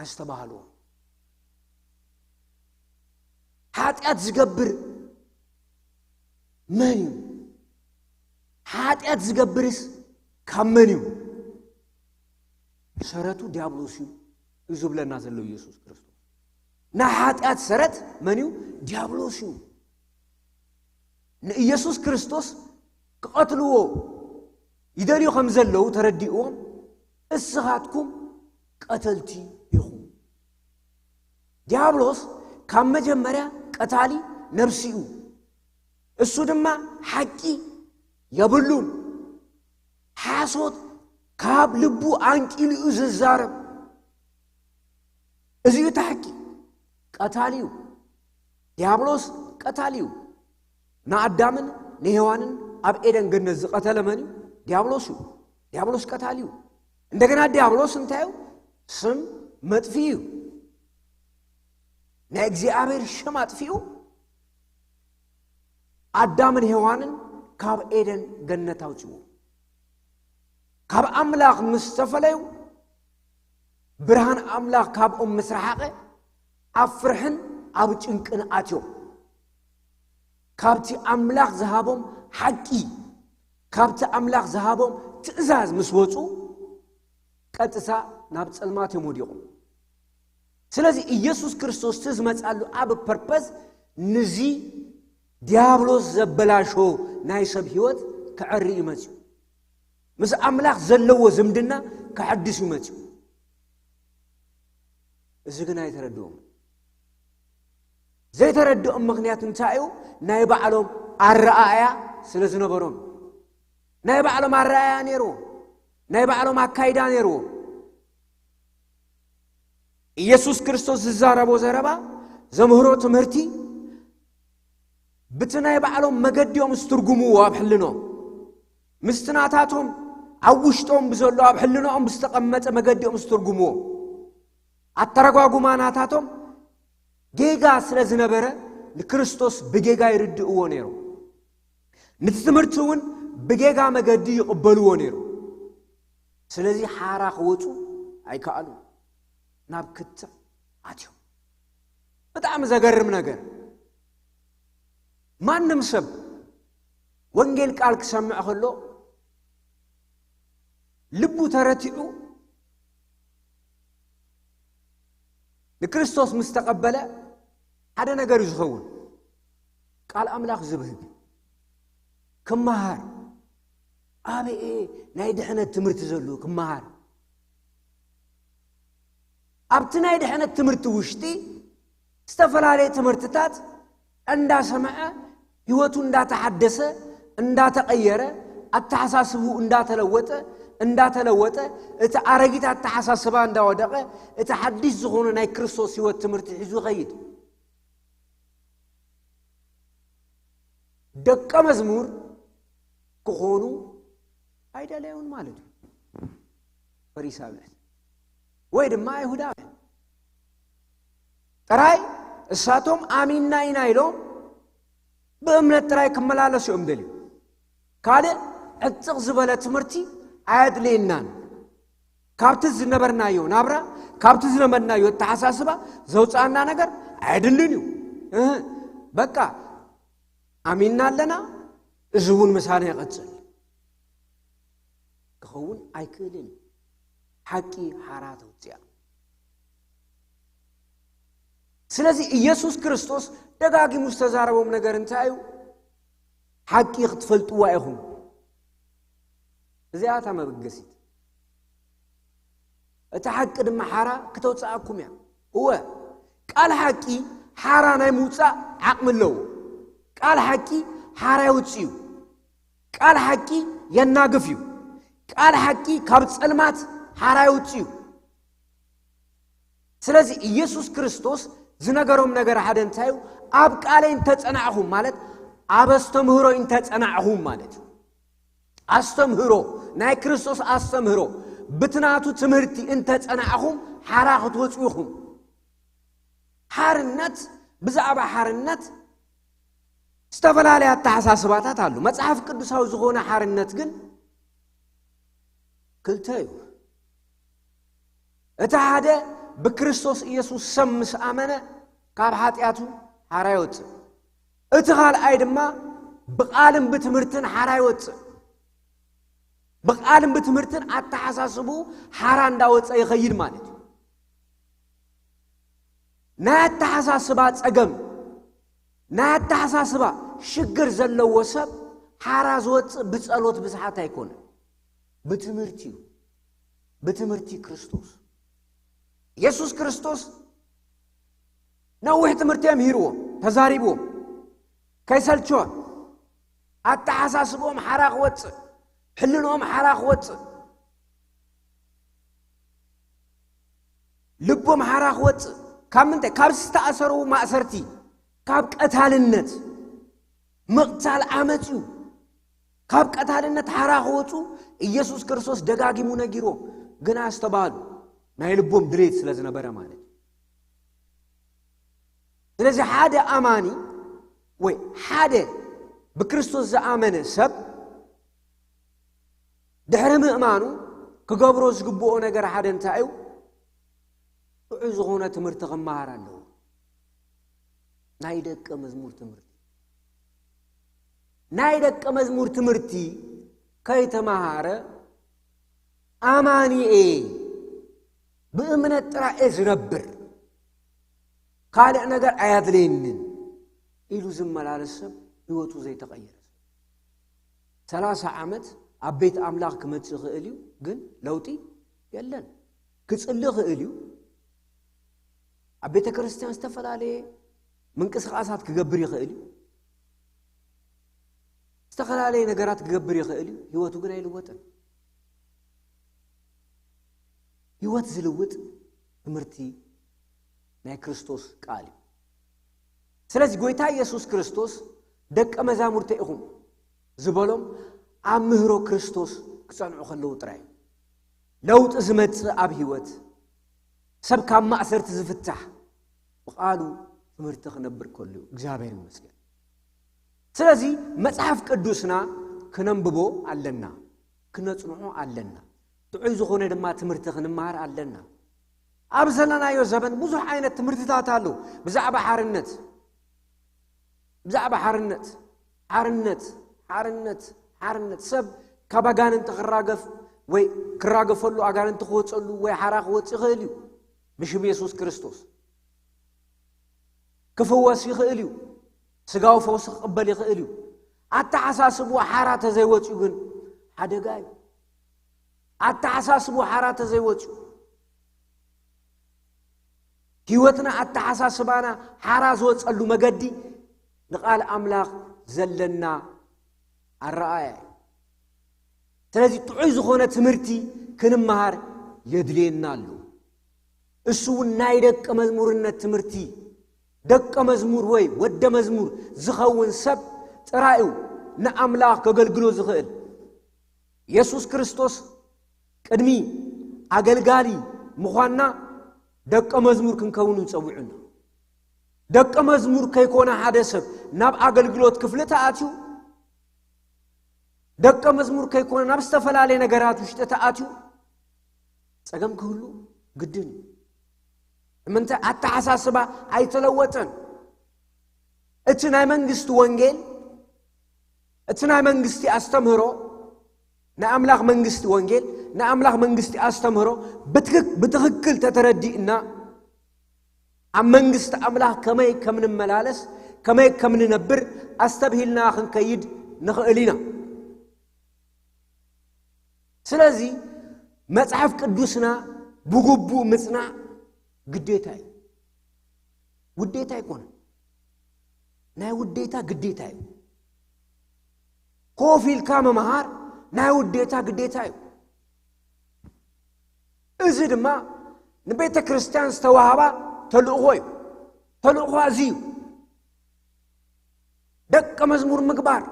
ኣስተባህልዎን። ሓጢኣት ዝገብር መን እዩ? ሓጢኣት ዝገብርስ ካብ መን እዩ? ሰረቱ ዲያብሎስ እዩ እዩ ዝብለና ዘሎ ኢየሱስ ክርስቶስ። ናይ ሓጢኣት ሰረት መን እዩ? ዲያብሎስ እዩ። ንኢየሱስ ክርስቶስ ክቐትልዎ ይደልዩ ከም ዘለዉ ተረዲእዎም፣ እስኻትኩም ቀተልቲ ኢኹም። ዲያብሎስ ካብ መጀመርያ ቀታሊ ነብሲ እዩ። እሱ ድማ ሓቂ የብሉን። ሓሶት ካብ ልቡ ኣንቂሉ እዩ ዝዛረብ። እዚ እዩ እቲ ሓቂ። ቀታሊ እዩ። ዲያብሎስ ቀታሊ እዩ። ንኣዳምን ንሄዋንን ኣብ ኤደን ገነት ዝቐተለ መን እዩ? ዲያብሎስ እዩ። ዲያብሎስ ቀታሊ እዩ። እንደገና ዲያብሎስ እንታይ እዩ? ስም መጥፊ እዩ። ናይ እግዚኣብሔር ሽም ኣጥፊኡ ኣዳምን ሄዋንን ካብ ኤደን ገነት ኣውፅዎ። ካብ ኣምላኽ ምስ ተፈለዩ፣ ብርሃን ኣምላኽ ካብኦም ምስ ረሓቐ፣ ኣብ ፍርሕን ኣብ ጭንቅን ኣትዮም። ካብቲ ኣምላኽ ዝሃቦም ሓቂ፣ ካብቲ ኣምላኽ ዝሃቦም ትእዛዝ ምስ ወጹ፣ ቀጥታ ናብ ጸልማት እዮም ወዲቖም። ስለዚ ኢየሱስ ክርስቶስ እቲ ዝመጻሉ ኣብ ፐርፐዝ ንዚ ዲያብሎስ ዘበላሾ ናይ ሰብ ህይወት ክዕሪ እዩ መጺኡ። ምስ ኣምላኽ ዘለዎ ዝምድና ክሐድስ እዩ መጺኡ። እዚ ግን ኣይተረድኦም። ዘይተረድኦም ምኽንያት እንታይ እዩ? ናይ ባዕሎም ኣረኣእያ ስለ ዝነበሮም። ናይ ባዕሎም ኣረኣእያ ነይርዎም። ናይ ባዕሎም ኣካይዳ ነይርዎም። ኢየሱስ ክርስቶስ ዝዛረቦ ዘረባ፣ ዘምህሮ ትምህርቲ፣ ብቲ ናይ ባዕሎም መገዲኦም ዝትርጉምዎ ኣብ ሕልኖም፣ ምስቲ ናታቶም ኣብ ውሽጦም ብዘሎ ኣብ ሕልኖኦም ብዝተቐመጠ መገዲኦም ዝትርጉምዎ፣ ኣተረጓጉማ ናታቶም ጌጋ ስለ ዝነበረ፣ ንክርስቶስ ብጌጋ ይርድእዎ ነይሮም። ነቲ ትምህርቲ እውን ብጌጋ መገዲ ይቕበልዎ ነይሮም። ስለዚ ሓራ ክወፁ ኣይከኣሉ፣ ናብ ክትዕ ኣትዮም። ብጣዕሚ ዘገርም ነገር፣ ማንም ሰብ ወንጌል ቃል ክሰምዕ ከሎ ልቡ ተረቲዑ ንክርስቶስ ምስ ተቐበለ ሓደ ነገር እዩ ዝኸውን። ቃል ኣምላኽ ዝብህግ ክመሃር፣ ኣበኤ ናይ ድሕነት ትምህርቲ ዘሎ ክመሃር፣ ኣብቲ ናይ ድሕነት ትምህርቲ ውሽጢ ዝተፈላለየ ትምህርትታት እንዳሰምዐ ህይወቱ እንዳተሓደሰ እንዳተቐየረ ኣተሓሳስብኡ እንዳተለወጠ እንዳተለወጠ እቲ ኣረጊት ኣተሓሳስባ እንዳወደቐ እቲ ሓዲስ ዝኾነ ናይ ክርስቶስ ህይወት ትምህርቲ ሒዙ ይኸይድ። ደቀ መዝሙር ክኾኑ ኣይደለዩን ማለት እዩ። ፈሪሳውያን ወይ ድማ ኣይሁዳውያን ጥራይ እሳቶም ኣሚንና ኢና ኢሎም ብእምነት ጥራይ ክመላለሱ እዮም ደልዩ። ካልእ ዕጥቕ ዝበለ ትምህርቲ ኣየድልየናን። ካብቲ ዝነበርናዮ ናብራ፣ ካብቲ ዝነበርናዮ ኣተሓሳስባ ዘውፅኣና ነገር ኣየድልን እዩ። እህ፣ በቃ ኣሚንና ኣለና፣ እዚ እውን ምሳና ይቐፅል ክኸውን ኣይክእልን እዩ። ሓቂ ሓራ ተውፅኣ። ስለዚ ኢየሱስ ክርስቶስ ደጋጊሙ ዝተዛረቦም ነገር እንታይ እዩ? ሓቂ ክትፈልጥዋ ኢኹም። እዚኣ እታ መበገሲት። እታ ሓቂ ድማ ሓራ ክተውፅኣኩም እያ። እወ፣ ቃል ሓቂ ሓራ ናይ ምውፃእ ዓቕሚ ኣለዎ። ቃል ሓቂ ሓራ የውፅእ እዩ። ቃል ሓቂ የናግፍ እዩ። ቃል ሓቂ ካብ ጸልማት ሓራ የውፅእ እዩ። ስለዚ ኢየሱስ ክርስቶስ ዝነገሮም ነገር ሓደ እንታይ እዩ? ኣብ ቃለይ እንተጸናዕኹም ማለት ኣብ ኣስተምህሮይ እንተጸናዕኹም ማለት እዩ። ኣስተምህሮ፣ ናይ ክርስቶስ ኣስተምህሮ፣ ብቲ ናቱ ትምህርቲ እንተጸናዕኹም ሓራ ክትወፁ ኢኹም። ሓርነት፣ ብዛዕባ ሓርነት ዝተፈላለየ ኣተሓሳስባታት ኣሎ። መጽሓፍ ቅዱሳዊ ዝኾነ ሓርነት ግን ክልተ እዩ። እቲ ሓደ ብክርስቶስ ኢየሱስ ሰብ ምስ ኣመነ ካብ ሓጢኣቱ ሓራ ይወፅእ። እቲ ካልኣይ ድማ ብቓልን ብትምህርትን ሓራ ይወፅእ። ብቓልን ብትምህርትን ኣተሓሳስብኡ ሓራ እንዳወፀ ይኸይድ ማለት እዩ። ናይ ኣተሓሳስባ ጸገም፣ ናይ ኣተሓሳስባ ሽግር ዘለዎ ሰብ ሓራ ዝወፅእ ብጸሎት ብስሓት ኣይኮነን፣ ብትምህርቲ እዩ። ብትምህርቲ ክርስቶስ። ኢየሱስ ክርስቶስ ነዊሕ ትምህርቲ ኣምሂርዎም፣ ተዛሪብዎም፣ ከይሰልችዎም። ኣተሓሳስብኦም ሓራ ክወፅእ፣ ሕልንኦም ሓራ ክወፅእ፣ ልቦም ሓራ ክወፅእ። ካብ ምንታይ? ካብ ዝተኣሰሩ ማእሰርቲ፣ ካብ ቀታልነት፣ ምቕታል ዓመፅ እዩ። ካብ ቀታልነት ሓራ ክወፁ ኢየሱስ ክርስቶስ ደጋጊሙ ነጊርዎም፣ ግን ኣስተባህሉ። ናይ ልቦም ድሌት ስለ ዝነበረ ማለት እዩ። ስለዚ ሓደ ኣማኒ ወይ ሓደ ብክርስቶስ ዝኣመነ ሰብ ድሕሪ ምእማኑ ክገብሮ ዝግብኦ ነገር ሓደ እንታይ እዩ? ጥዑይ ዝኾነ ትምህርቲ ክመሃር ኣለዎ። ናይ ደቀ መዝሙር ትምህርቲ፣ ናይ ደቀ መዝሙር ትምህርቲ ከይተማሃረ ኣማኒ እየ፣ ብእምነት ጥራይ እየ ዝነብር፣ ካልእ ነገር ኣያድለየንን ኢሉ ዝመላለስ ሰብ ህይወቱ ዘይተቐየረ ሰብ። ሰላሳ ዓመት ኣብ ቤት ኣምላኽ ክመጽእ ይኽእል እዩ፣ ግን ለውጢ የለን። ክጽሊ ይኽእል እዩ፣ ኣብ ቤተ ክርስቲያን ዝተፈላለየ ምንቅስቃሳት ክገብር ይኽእል እዩ፣ ዝተፈላለየ ነገራት ክገብር ይኽእል እዩ፣ ህይወቱ ግን ኣይልወጥን። ህይወት ዝልውጥ ትምህርቲ ናይ ክርስቶስ ቃል እዩ። ስለዚ ጎይታ ኢየሱስ ክርስቶስ ደቀ መዛሙርተ ኢኹም ዝበሎም ኣብ ምህሮ ክርስቶስ ክጸንዑ ከለዉ ጥራይ እዩ። ለውጢ ዝመጽእ ኣብ ህይወት ሰብ ካብ ማእሰርቲ ዝፍታሕ ብቃሉ ትምህርቲ ክነብር ከሉ እዩ። እግዚኣብሔር ይመስገን። ስለዚ መጽሓፍ ቅዱስና ክነንብቦ ኣለና፣ ክነጽንዖ ኣለና። ጥዑይ ዝኾነ ድማ ትምህርቲ ክንመሃር ኣለና። ኣብ ዘለናዮ ዘበን ብዙሕ ዓይነት ትምህርትታት ኣሎ። ብዛዕባ ሓርነት፣ ብዛዕባ ሓርነት፣ ሓርነት፣ ሓርነት፣ ሓርነት። ሰብ ካብ ኣጋንንቲ ክራገፍ ወይ ክራገፈሉ፣ ኣጋንንቲ ክወጸሉ ወይ ሓራ ክወጽእ ይኽእል እዩ። ብሽም የሱስ ክርስቶስ ክፍወስ ይኽእል እዩ። ስጋዊ ፈውሲ ክቕበል ይኽእል እዩ። ኣተሓሳስብኡ ሓራ ተዘይወጽኡ ግን ሓደጋ እዩ። ኣተሓሳስብኡ ሓራ ተዘይወጽኡ፣ ህይወትና ኣተሓሳስባና ሓራ ዝወጸሉ መገዲ ንቃል ኣምላኽ ዘለና ኣረኣእያ እዩ። ስለዚ ጥዑይ ዝኾነ ትምህርቲ ክንመሃር የድልየና ኣሎ። እሱ እውን ናይ ደቀ መዝሙርነት ትምህርቲ። ደቀ መዝሙር ወይ ወደ መዝሙር ዝኸውን ሰብ ጥራይ እዩ ንኣምላኽ ከገልግሎ ዝኽእል። የሱስ ክርስቶስ ቅድሚ ኣገልጋሊ ምዃንና ደቀ መዝሙር ክንከውን እዩ ጸዊዑና። ደቀ መዝሙር ከይኮነ ሓደ ሰብ ናብ ኣገልግሎት ክፍሊ ተኣትዩ፣ ደቀ መዝሙር ከይኮነ ናብ ዝተፈላለየ ነገራት ውሽጢ ተኣትዩ ጸገም ክህሉ ግድን እዩ። ምንታይ? ኣተሓሳስባ ኣይተለወጠን። እቲ ናይ መንግስቲ ወንጌል፣ እቲ ናይ መንግስቲ ኣስተምህሮ፣ ናይ ኣምላኽ መንግስቲ ወንጌል፣ ናይ ኣምላኽ መንግስቲ ኣስተምህሮ ብትክክ-፣ ብትኽክል ተተረዲእና ኣብ መንግስቲ ኣምላኽ ከመይ ከም ንመላለስ፣ ከመይ ከም ንነብር ኣስተብሂልና ክንከይድ ንኽእል ኢና። ስለዚ መጽሓፍ ቅዱስና ብግቡእ ምጽናዕ ግዴታ እዩ። ውዴታ ኣይኮነን። ናይ ውዴታ ግዴታ እዩ። ኮፍ ኢልካ ምምሃር ናይ ውዴታ ግዴታ እዩ። እዚ ድማ ንቤተ ክርስቲያን ዝተዋህባ ተልእኾ እዩ። ተልእኾ እዚ እዩ። ደቀ መዝሙር ምግባር፣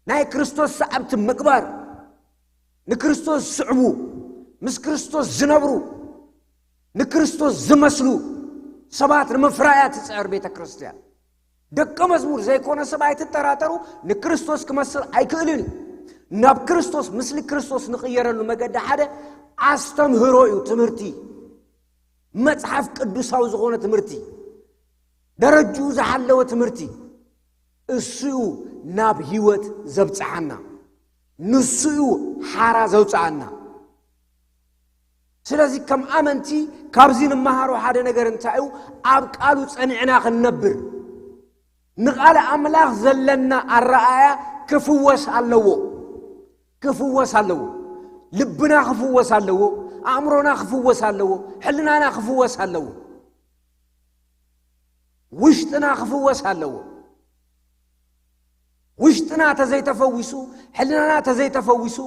ናይ ክርስቶስ ሰዓብቲ ምግባር፣ ንክርስቶስ ዝስዕቡ፣ ምስ ክርስቶስ ዝነብሩ፣ ንክርስቶስ ዝመስሉ ሰባት ንምፍራያ ትጽዕር ቤተ ክርስቲያን። ደቀ መዝሙር ዘይኮነ ሰብ ኣይትጠራጠሩ፣ ንክርስቶስ ክመስል ኣይክእልን እዩ። ናብ ክርስቶስ፣ ምስሊ ክርስቶስ ንቕየረሉ መገዲ ሓደ ኣስተምህሮ እዩ። ትምህርቲ፣ መጽሓፍ ቅዱሳዊ ዝኾነ ትምህርቲ፣ ደረጅኡ ዝሓለወ ትምህርቲ፣ እሱ እዩ ናብ ህይወት ዘብጽሓና፣ ንሱ እዩ ሓራ ዘውጽኣና። ስለዚ ከም ኣመንቲ ካብዚ ንመሃሮ ሓደ ነገር እንታይ እዩ? ኣብ ቃሉ ጸኒዕና ክንነብር፣ ንቓል ኣምላኽ ዘለና ኣረኣእያ ክፍወስ ኣለዎ፣ ክፍወስ ኣለዎ። ልብና ክፍወስ ኣለዎ፣ ኣእምሮና ክፍወስ ኣለዎ፣ ሕልናና ክፍወስ ኣለዎ። ውሽጥና ክፍወስ ኣለዎ። ውሽጥና ተዘይተፈዊሱ፣ ሕልናና ተዘይተፈዊሱ፣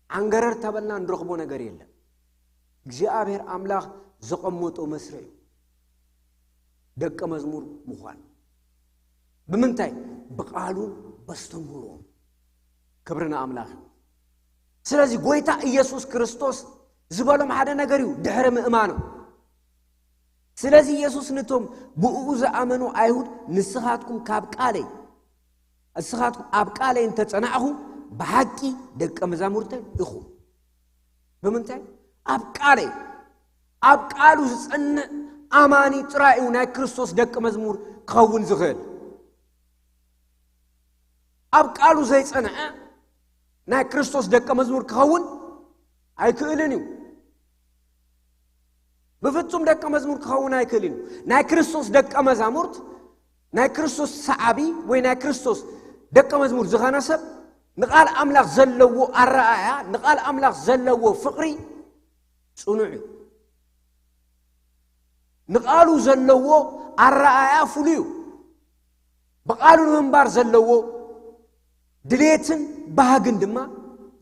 ዓንገረር ተበልና ንረኽቦ ነገር የለን። እግዚኣብሔር ኣምላኽ ዘቐመጦ መስርዕ እዩ ደቀ መዝሙር ምዃን። ብምንታይ? ብቓሉን በስተምህሮን። ክብሪ ንኣምላኽ እዩ። ስለዚ ጎይታ ኢየሱስ ክርስቶስ ዝበሎም ሓደ ነገር እዩ ድሕሪ ምእማኖም። ስለዚ ኢየሱስ ነቶም ብእኡ ዝኣመኑ ኣይሁድ፣ "ንስኻትኩም ካብ ቃለይ፣ ንስኻትኩም ኣብ ቃለይ እንተጸናዕኹም ብሓቂ ደቀ መዛሙርተይ ኢኹም።" ብምንታይ? ኣብ ቃለይ። ኣብ ቃሉ ዝጸንዕ፣ ኣማኒ ጥራይ እዩ ናይ ክርስቶስ ደቂ መዝሙር ክኸውን ዝኽእል። ኣብ ቃሉ ዘይጸንዐ ናይ ክርስቶስ ደቂ መዝሙር ክኸውን ኣይክእልን እዩ። ብፍጹም ደቂ መዝሙር ክኸውን ኣይክእልን እዩ። ናይ ክርስቶስ ደቂ መዛሙርት፣ ናይ ክርስቶስ ሰዓቢ ወይ ናይ ክርስቶስ ደቂ መዝሙር ዝኾነ ሰብ ንቓል ኣምላኽ ዘለዎ ኣረኣእያ፣ ንቓል ኣምላኽ ዘለዎ ፍቕሪ ጽኑዕ እዩ። ንቓሉ ዘለዎ ኣረኣእያ ፍሉይ እዩ። ብቓሉ ንምንባር ዘለዎ ድሌትን ባህግን ድማ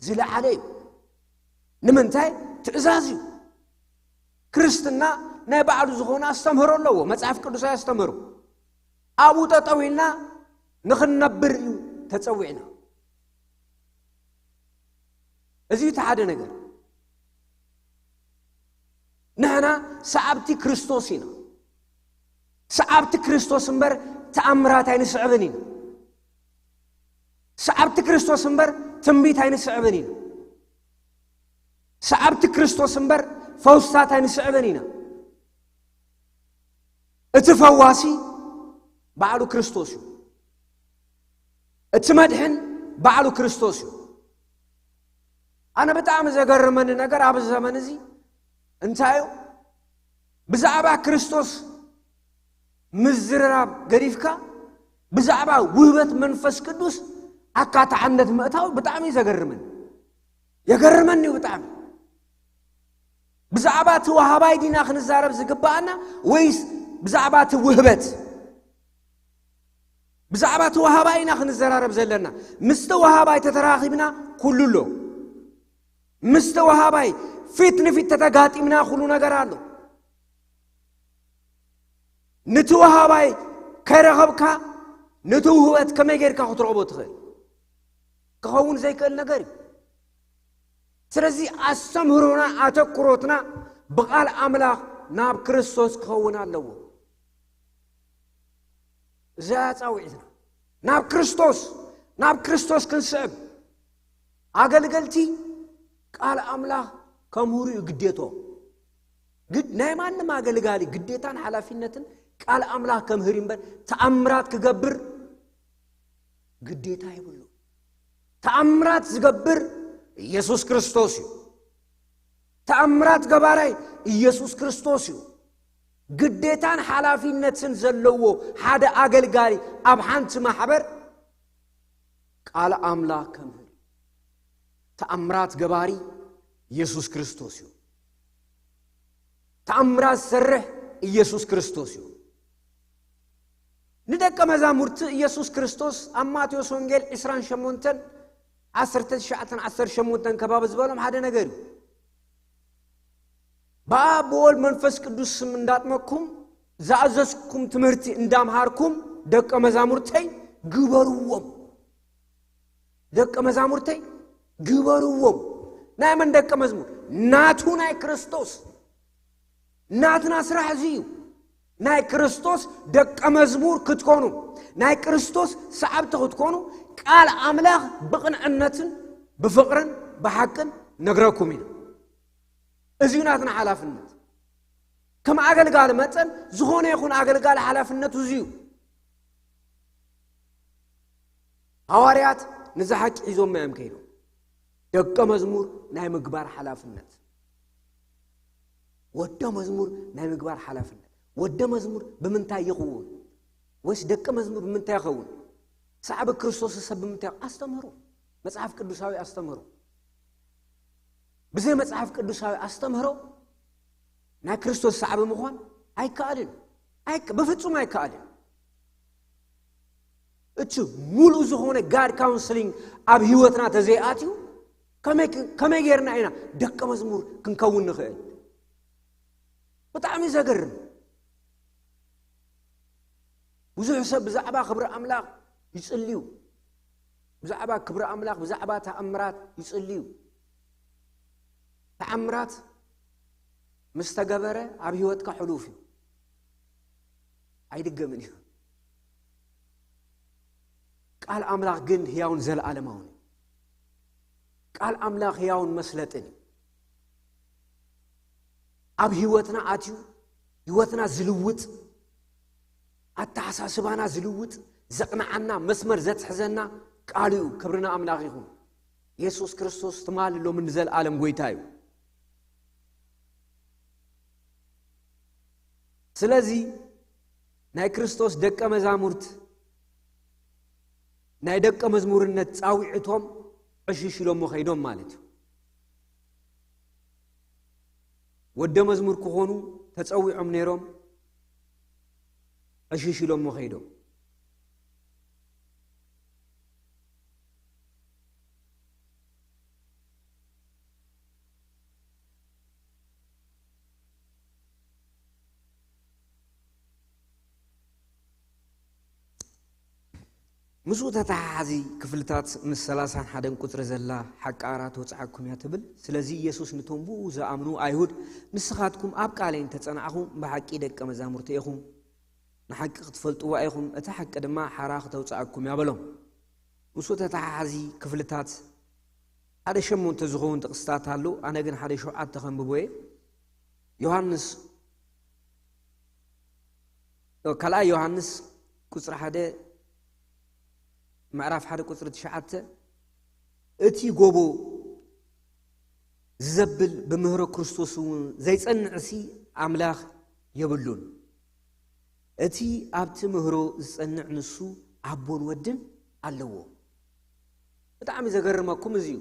ዝለዓለ እዩ። ንምንታይ? ትእዛዝ እዩ። ክርስትና ናይ ባዕሉ ዝኾነ ኣስተምህሮ ኣለዎ፣ መጽሓፍ ቅዱሳዊ ኣስተምህሮ። ኣብኡ ጠጠው ኢልና ንኽንነብር እዩ ተጸዊዕና። እዚ እዩ እቲ ሓደ ነገር። ንሕና ሰዓብቲ ክርስቶስ ኢና። ሰዓብቲ ክርስቶስ እምበር ተኣምራት ኣይንስዕብን ኢና። ሰዓብቲ ክርስቶስ እምበር ትንቢት ኣይንስዕብን ኢና። ሰዓብቲ ክርስቶስ እምበር ፈውስታት ኣይንስዕብን ኢና። እቲ ፈዋሲ ባዕሉ ክርስቶስ እዩ። እቲ መድሕን ባዕሉ ክርስቶስ እዩ። ኣነ ብጣዕሚ ዘገርመኒ ነገር ኣብዚ ዘመን እዚ እንታይ እዩ? ብዛዕባ ክርስቶስ ምዝርራብ ገዲፍካ ብዛዕባ ውህበት መንፈስ ቅዱስ ኣካታዕነት ምእታው ብጣዕሚ እዩ ዘገርመኒ። የገርመኒ እዩ ብጣዕሚ። ብዛዕባ እቲ ወሃባይ ዲና ክንዛረብ ዝግባኣና ወይስ ብዛዕባ እቲ ውህበት? ብዛዕባ እቲ ወሃባይ ኢና ክንዘራረብ ዘለና። ምስቲ ወሃባይ ተተራኺብና ኩሉ ኣሎ። ምስቲ ወሃባይ ፊት ንፊት ተተጋጢምና ኩሉ ነገር ኣሎ። ነቲ ወሃባይ ከይረኸብካ ነቲ ውህበት ከመይ ጌርካ ክትረኽቦ ትኽእል? ክኸውን ዘይክእል ነገር እዩ። ስለዚ ኣስተምህሮና፣ ኣተኩሮትና ብቓል ኣምላኽ ናብ ክርስቶስ ክኸውን ኣለዎ። እዚኣ ጻውዒትና ናብ ክርስቶስ፣ ናብ ክርስቶስ ክንስዕብ ኣገልገልቲ ቃል ኣምላኽ ከምህሩ እዩ ግዴቶ። ግድ ናይ ማንም ኣገልጋሊ ግዴታን ሓላፊነትን ቃል ኣምላኽ ከምህር እምበር ተኣምራት ክገብር ግዴታ ይብሉ። ተኣምራት ዝገብር ኢየሱስ ክርስቶስ እዩ። ተኣምራት ገባራይ ኢየሱስ ክርስቶስ እዩ። ግዴታን ሓላፊነትን ዘለዎ ሓደ ኣገልጋሊ ኣብ ሓንቲ ማሕበር ቃል ኣምላኽ ከምህር እዩ። ተኣምራት ገባሪ ኢየሱስ ክርስቶስ እዩ። ተኣምራት ዝሰርሕ ኢየሱስ ክርስቶስ እዩ። ንደቀ መዛሙርቲ ኢየሱስ ክርስቶስ ኣብ ማቴዎስ ወንጌል ዕስራን ሸሞንተን ዓሰርተ ትሽዓተን ዓሰርተ ሸሞንተን ከባቢ ዝበሎም ሓደ ነገር እዩ። ብኣብ ብወልድ መንፈስ ቅዱስ ስም እንዳጥመኩም ዝኣዘዝኩም ትምህርቲ እንዳምሃርኩም ደቀ መዛሙርተይ ግበርዎም። ደቀ መዛሙርተይ ግበርዎም። ናይ መን ደቀ መዝሙር? ናቱ፣ ናይ ክርስቶስ። ናትና ስራሕ እዚ እዩ። ናይ ክርስቶስ ደቀ መዝሙር ክትኮኑ፣ ናይ ክርስቶስ ሰዓብቲ ክትኮኑ ቃል ኣምላኽ ብቕንዕነትን ብፍቕርን ብሓቅን ነግረኩም ኢና። እዚ እዩ ናትና ሓላፍነት። ከም ኣገልጋሊ መጠን ዝኾነ ይኹን ኣገልጋሊ ሓላፍነቱ እዚ እዩ። ሃዋርያት ነዚ ሓቂ ሒዞም እዮም ከይዶም። ደቀ መዝሙር ናይ ምግባር ሓላፍነት፣ ወደ መዝሙር ናይ ምግባር ሓላፍነት። ወደ መዝሙር ብምንታይ ይኸውን? ወይስ ደቀ መዝሙር ብምንታይ ይኸውን? ሰዓቢ ክርስቶስ ሰብ ብምንታይ ኣስተምህሮ፣ መጽሓፍ ቅዱሳዊ ኣስተምህሮ። ብዘይ መጽሓፍ ቅዱሳዊ ኣስተምህሮ ናይ ክርስቶስ ሰዓቢ ምዃን ኣይከኣልን። ኣይከ-፣ ብፍጹም ኣይከኣልን። እቲ ሙሉእ ዝኾነ ጋድ ካውንስሊንግ ኣብ ህይወትና ተዘይኣትዩ ከመይ ክ-፣ ከመይ ጌርና ኢና ደቀ መዝሙር ክንከውን ንኽእል? ብጣዕሚ ዘገርም። ብዙሕ ሰብ ብዛዕባ ክብሪ ኣምላኽ ይጽልዩ። ብዛዕባ ክብሪ ኣምላኽ፣ ብዛዕባ ተኣምራት ይጽልዩ። ተኣምራት ምስ ተገበረ ኣብ ህይወትካ ሕሉፍ እዩ። ኣይድገምን እዩ። ቃል ኣምላኽ ግን ህያውን ዘለኣለማውን እዩ። ቃል ኣምላኽ ህያውን መስለጥን እዩ። ኣብ ህይወትና ኣትዩ ህይወትና ዝልውጥ፣ ኣተሓሳስባና ዝልውጥ፣ ዘቕንዓና፣ መስመር ዘትሕዘና ቃሉ እዩ። ክብሪ ንኣምላኽ ይኹን። የሱስ ክርስቶስ ትማሊ፣ ሎምን ንዘለኣለም ጎይታ እዩ። ስለዚ ናይ ክርስቶስ ደቀ መዛሙርት ናይ ደቀ መዝሙርነት ጻውዒቶም ዕሽሽ ኢሎሞ ከይዶም ማለት እዩ። ወደ መዝሙር ክኾኑ ተጸዊዖም ነይሮም፣ ዕሽሽ ኢሎሞ ከይዶም። ምስኡ ተተሓሓዚ ክፍልታት ምስ ሰላሳን ሓደን ቁጽሪ ዘላ ሓቂ ኣራ ተውጽኣኩም እያ ትብል። ስለዚ ኢየሱስ ነቶም ብኡ ዝኣምኑ ኣይሁድ፣ "ንስኻትኩም ኣብ ቃለይ እንተጸናዕኹም ብሓቂ ደቀ መዛሙርቲ ኢኹም፣ ንሓቂ ክትፈልጥዋ ኢኹም፣ እታ ሓቂ ድማ ሓራ ክተውጽኣኩም እያ" በሎም። ምስኡ ተተሓሓዚ ክፍልታት ሓደ ሸሞንተ ዝኸውን ጥቕስታት ኣሎ። ኣነ ግን ሓደ ሸውዓተ ከንብቦ እየ። ዮሃንስ፣ ካልኣይ ዮሃንስ ቁጽሪ ሓደ፣ ምዕራፍ ሓደ ቁጽሪ ትሽዓተ፣ "እቲ ጎቦ ዝዘብል ብምህሮ ክርስቶስ እውን ዘይጸንዕሲ ኣምላኽ የብሉን። እቲ ኣብቲ ምህሮ ዝጸንዕ ንሱ ኣቦን ወድን ኣለዎ።" ብጣዕሚ ዘገርመኩም እዚ እዩ።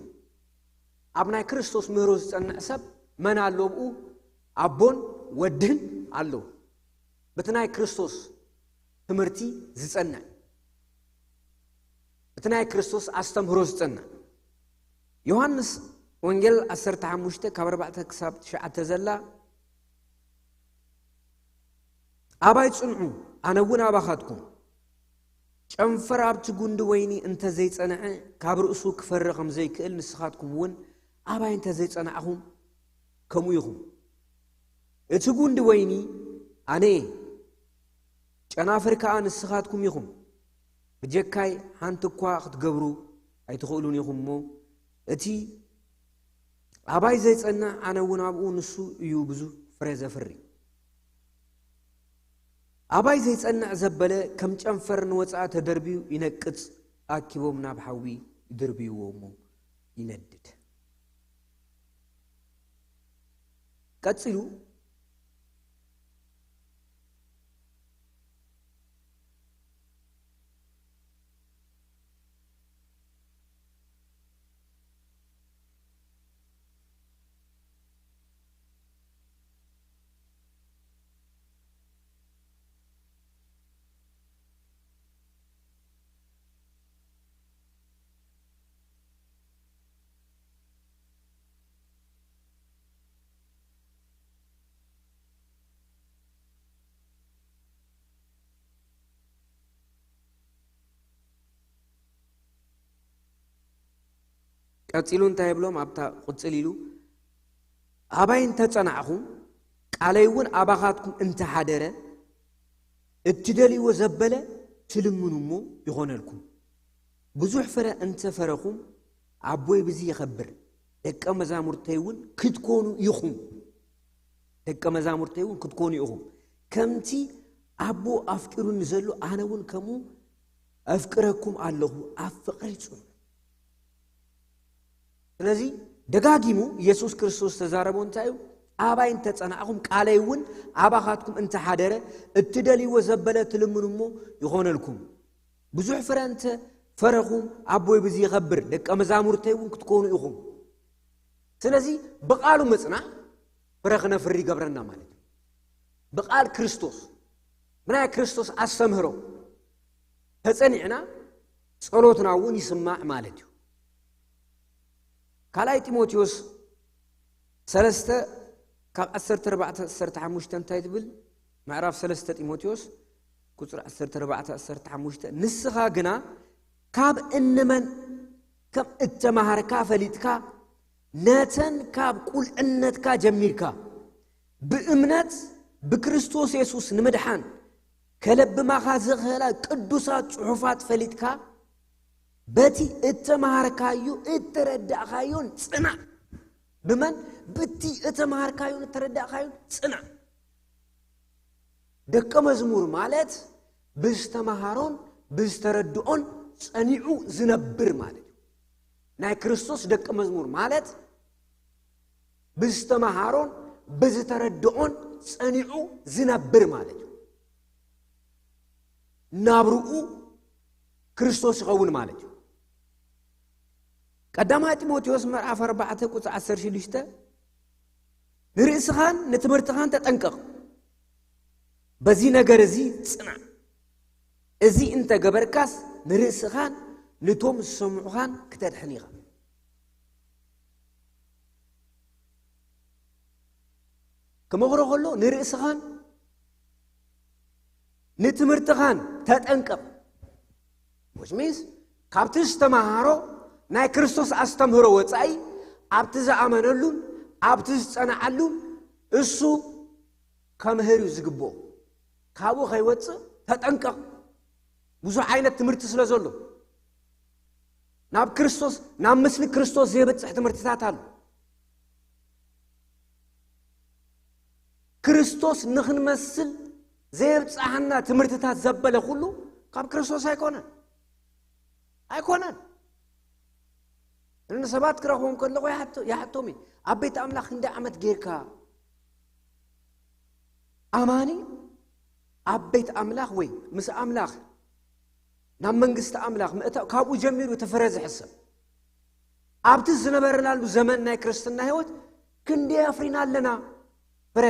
ኣብ ናይ ክርስቶስ ምህሮ ዝጸንዕ ሰብ መን ኣሎ ብኡ? ኣቦን ወድን ኣሎ። በቲ ናይ ክርስቶስ ትምህርቲ ዝጸንዕ፣ እቲ ናይ ክርስቶስ ኣስተምህሮ ዝጸንዕ። ዮሃንስ ወንጌል ዓሰርተ ሓሙሽተ ካብ ኣርባዕተ ክሳብ ትሽዓተ ዘላ፣ "ኣባይ ጽንዑ፣ ኣነ እውን ኣባኻትኩም። ጨንፈር ኣብቲ ጉንዲ ወይኒ እንተ ዘይጸንዐ፣ ካብ ርእሱ ክፈሪ ከም ዘይክእል፣ ንስኻትኩም እውን ኣባይ እንተ ዘይጸናዕኹም፣ ከምኡ ኢኹም። እቲ ጉንዲ ወይኒ ኣነ እየ፣ ጨናፍር ከኣ ንስኻትኩም ኢኹም። ብጀካይ ሓንቲ እኳ ክትገብሩ ኣይትኽእሉን ኢኹም እሞ፣ እቲ ኣባይ ዘይጸንዕ፣ ኣነ እውን ኣብኡ፣ ንሱ እዩ ብዙሕ ፍረ ዘፍሪ። ኣባይ ዘይጸንዕ ዘበለ ከም ጨንፈር ንወጻኢ ተደርብዩ ይነቅጽ፣ ኣኪቦም ናብ ሓዊ ይድርብይዎ እሞ ይነድድ።" ቀጺሉ፣ ቀጺሉ እንታይ ይብሎም? ኣብታ ቅጽል ኢሉ፣ "ኣባይ እንተጸናዕኹም፣ ቃለይ እውን ኣባኻትኩም እንተሓደረ፣ እትደልይዎ ዘበለ ትልምኑ እሞ ይኾነልኩም። ብዙሕ ፍረ እንተፈረኹም፣ ኣቦይ ብዚ ይኸብር፣ ደቀ መዛሙርተይ እውን ክትኮኑ ኢኹም። ደቀ መዛሙርተይ እውን ክትኮኑ ኢኹም። ከምቲ ኣቦ ኣፍቂሩኒ ዘሎ፣ ኣነ እውን ከምኡ ኣፍቅረኩም ኣለኹ፣ ኣብ ፍቕሪ ጽኑ።" ስለዚ ደጋጊሙ ኢየሱስ ክርስቶስ ተዛረቦ እንታይ እዩ? "ኣባይ እንተጸናዕኹም፣ ቃለይ እውን ኣባኻትኩም እንተሓደረ፣ እትደልይዎ ዘበለ ትልምኑ እሞ ይኾነልኩም። ብዙሕ ፍረ እንተ ፈረኹም፣ ኣቦይ ብዚ ይኸብር፣ ደቀ መዛሙርተይ እውን ክትኮኑ ኢኹም።" ስለዚ ብቓሉ ምጽናዕ ፍረ ክነፍሪ ይገብረና ማለት እዩ። ብቓል ክርስቶስ፣ ብናይ ክርስቶስ ኣስተምህሮ ተጸኒዕና፣ ጸሎትና እውን ይስማዕ ማለት እዩ። ካልኣይ ጢሞቴዎስ ሰለስተ ካብ ዓሰርተ ኣርባዕተ ዓሰርተ ሓሙሽተ እንታይ ትብል? ምዕራፍ ሰለስተ ጢሞቴዎስ ቁጽሪ ዓሰርተ ኣርባዕተ ዓሰርተ ሓሙሽተ፣ "ንስኻ ግና ካብ እንመን ከም እተማሃርካ ፈሊጥካ፣ ነተን ካብ ቁልዕነትካ ጀሚርካ ብእምነት ብክርስቶስ የሱስ ንምድሓን ከለብማኻ ዝኽእላ ቅዱሳት ጽሑፋት ፈሊጥካ፣ በቲ እተማሃርካዮ እተረዳእካዮን ጽናዕ።" ብመን? ብቲ እተማሃርካዮን እተረዳእካዮን ጽናዕ። ደቀ መዝሙር ማለት ብዝተምሃሮን ብዝተረድኦን ጸኒዑ ዝነብር ማለት እዩ። ናይ ክርስቶስ ደቀ መዝሙር ማለት ብዝተምሃሮን ብዝተረድኦን ጸኒዑ ዝነብር ማለት እዩ። ናብርኡ ክርስቶስ ይኸውን ማለት እዩ። ቀዳማይ ጢሞቴዎስ ምዕራፍ ኣርባዕተ ቁጽሪ ዓሰርተ ሽዱሽተ፣ "ንርእስኻን ንትምህርትኻን ተጠንቀቕ፣ በዚ ነገር እዚ ጽናዕ፣ እዚ እንተ ገበርካስ ንርእስኻን ንቶም ዝሰምዑኻን ክተድሕን ኢኻ።" ክመኽሮ ከሎ ንርእስኻን ንትምህርትኻን ተጠንቀቕ። Which means ካብቲ ዝተምሃሮ ናይ ክርስቶስ ኣስተምህሮ ወጻኢ ኣብቲ ዝኣመነሉን ኣብቲ ዝጸንዓሉን እሱ ከምህር እዩ ዝግብኦ። ካብኡ ከይወጽእ ተጠንቀቕ። ብዙሕ ዓይነት ትምህርቲ ስለ ዘሎ ናብ ክርስቶስ፣ ናብ ምስሊ ክርስቶስ ዘየብጽሕ ትምህርትታት ኣሎ። ክርስቶስ ንኽንመስል ዘየብጽሓና ትምህርትታት ዘበለ ኩሉ ካብ ክርስቶስ ኣይኮነን፣ ኣይኮነን። እነ ሰባት ክረኽቦም ከለኹ ይሓቶ-፣ ይሓቶም እየ፣ "ኣብ ቤት ኣምላኽ ክንደይ ዓመት ጌርካ?" ኣማኒ ኣብ ቤት ኣምላኽ ወይ ምስ ኣምላኽ ናብ መንግስቲ ኣምላኽ ምእታው፣ ካብኡ ጀሚሩ እቲ ፍረ ዝሕሰብ። ኣብቲ ዝነበርናሉ ዘመን ናይ ክርስትና ህይወት ክንደይ ኣፍሪና ኣለና? ፍረ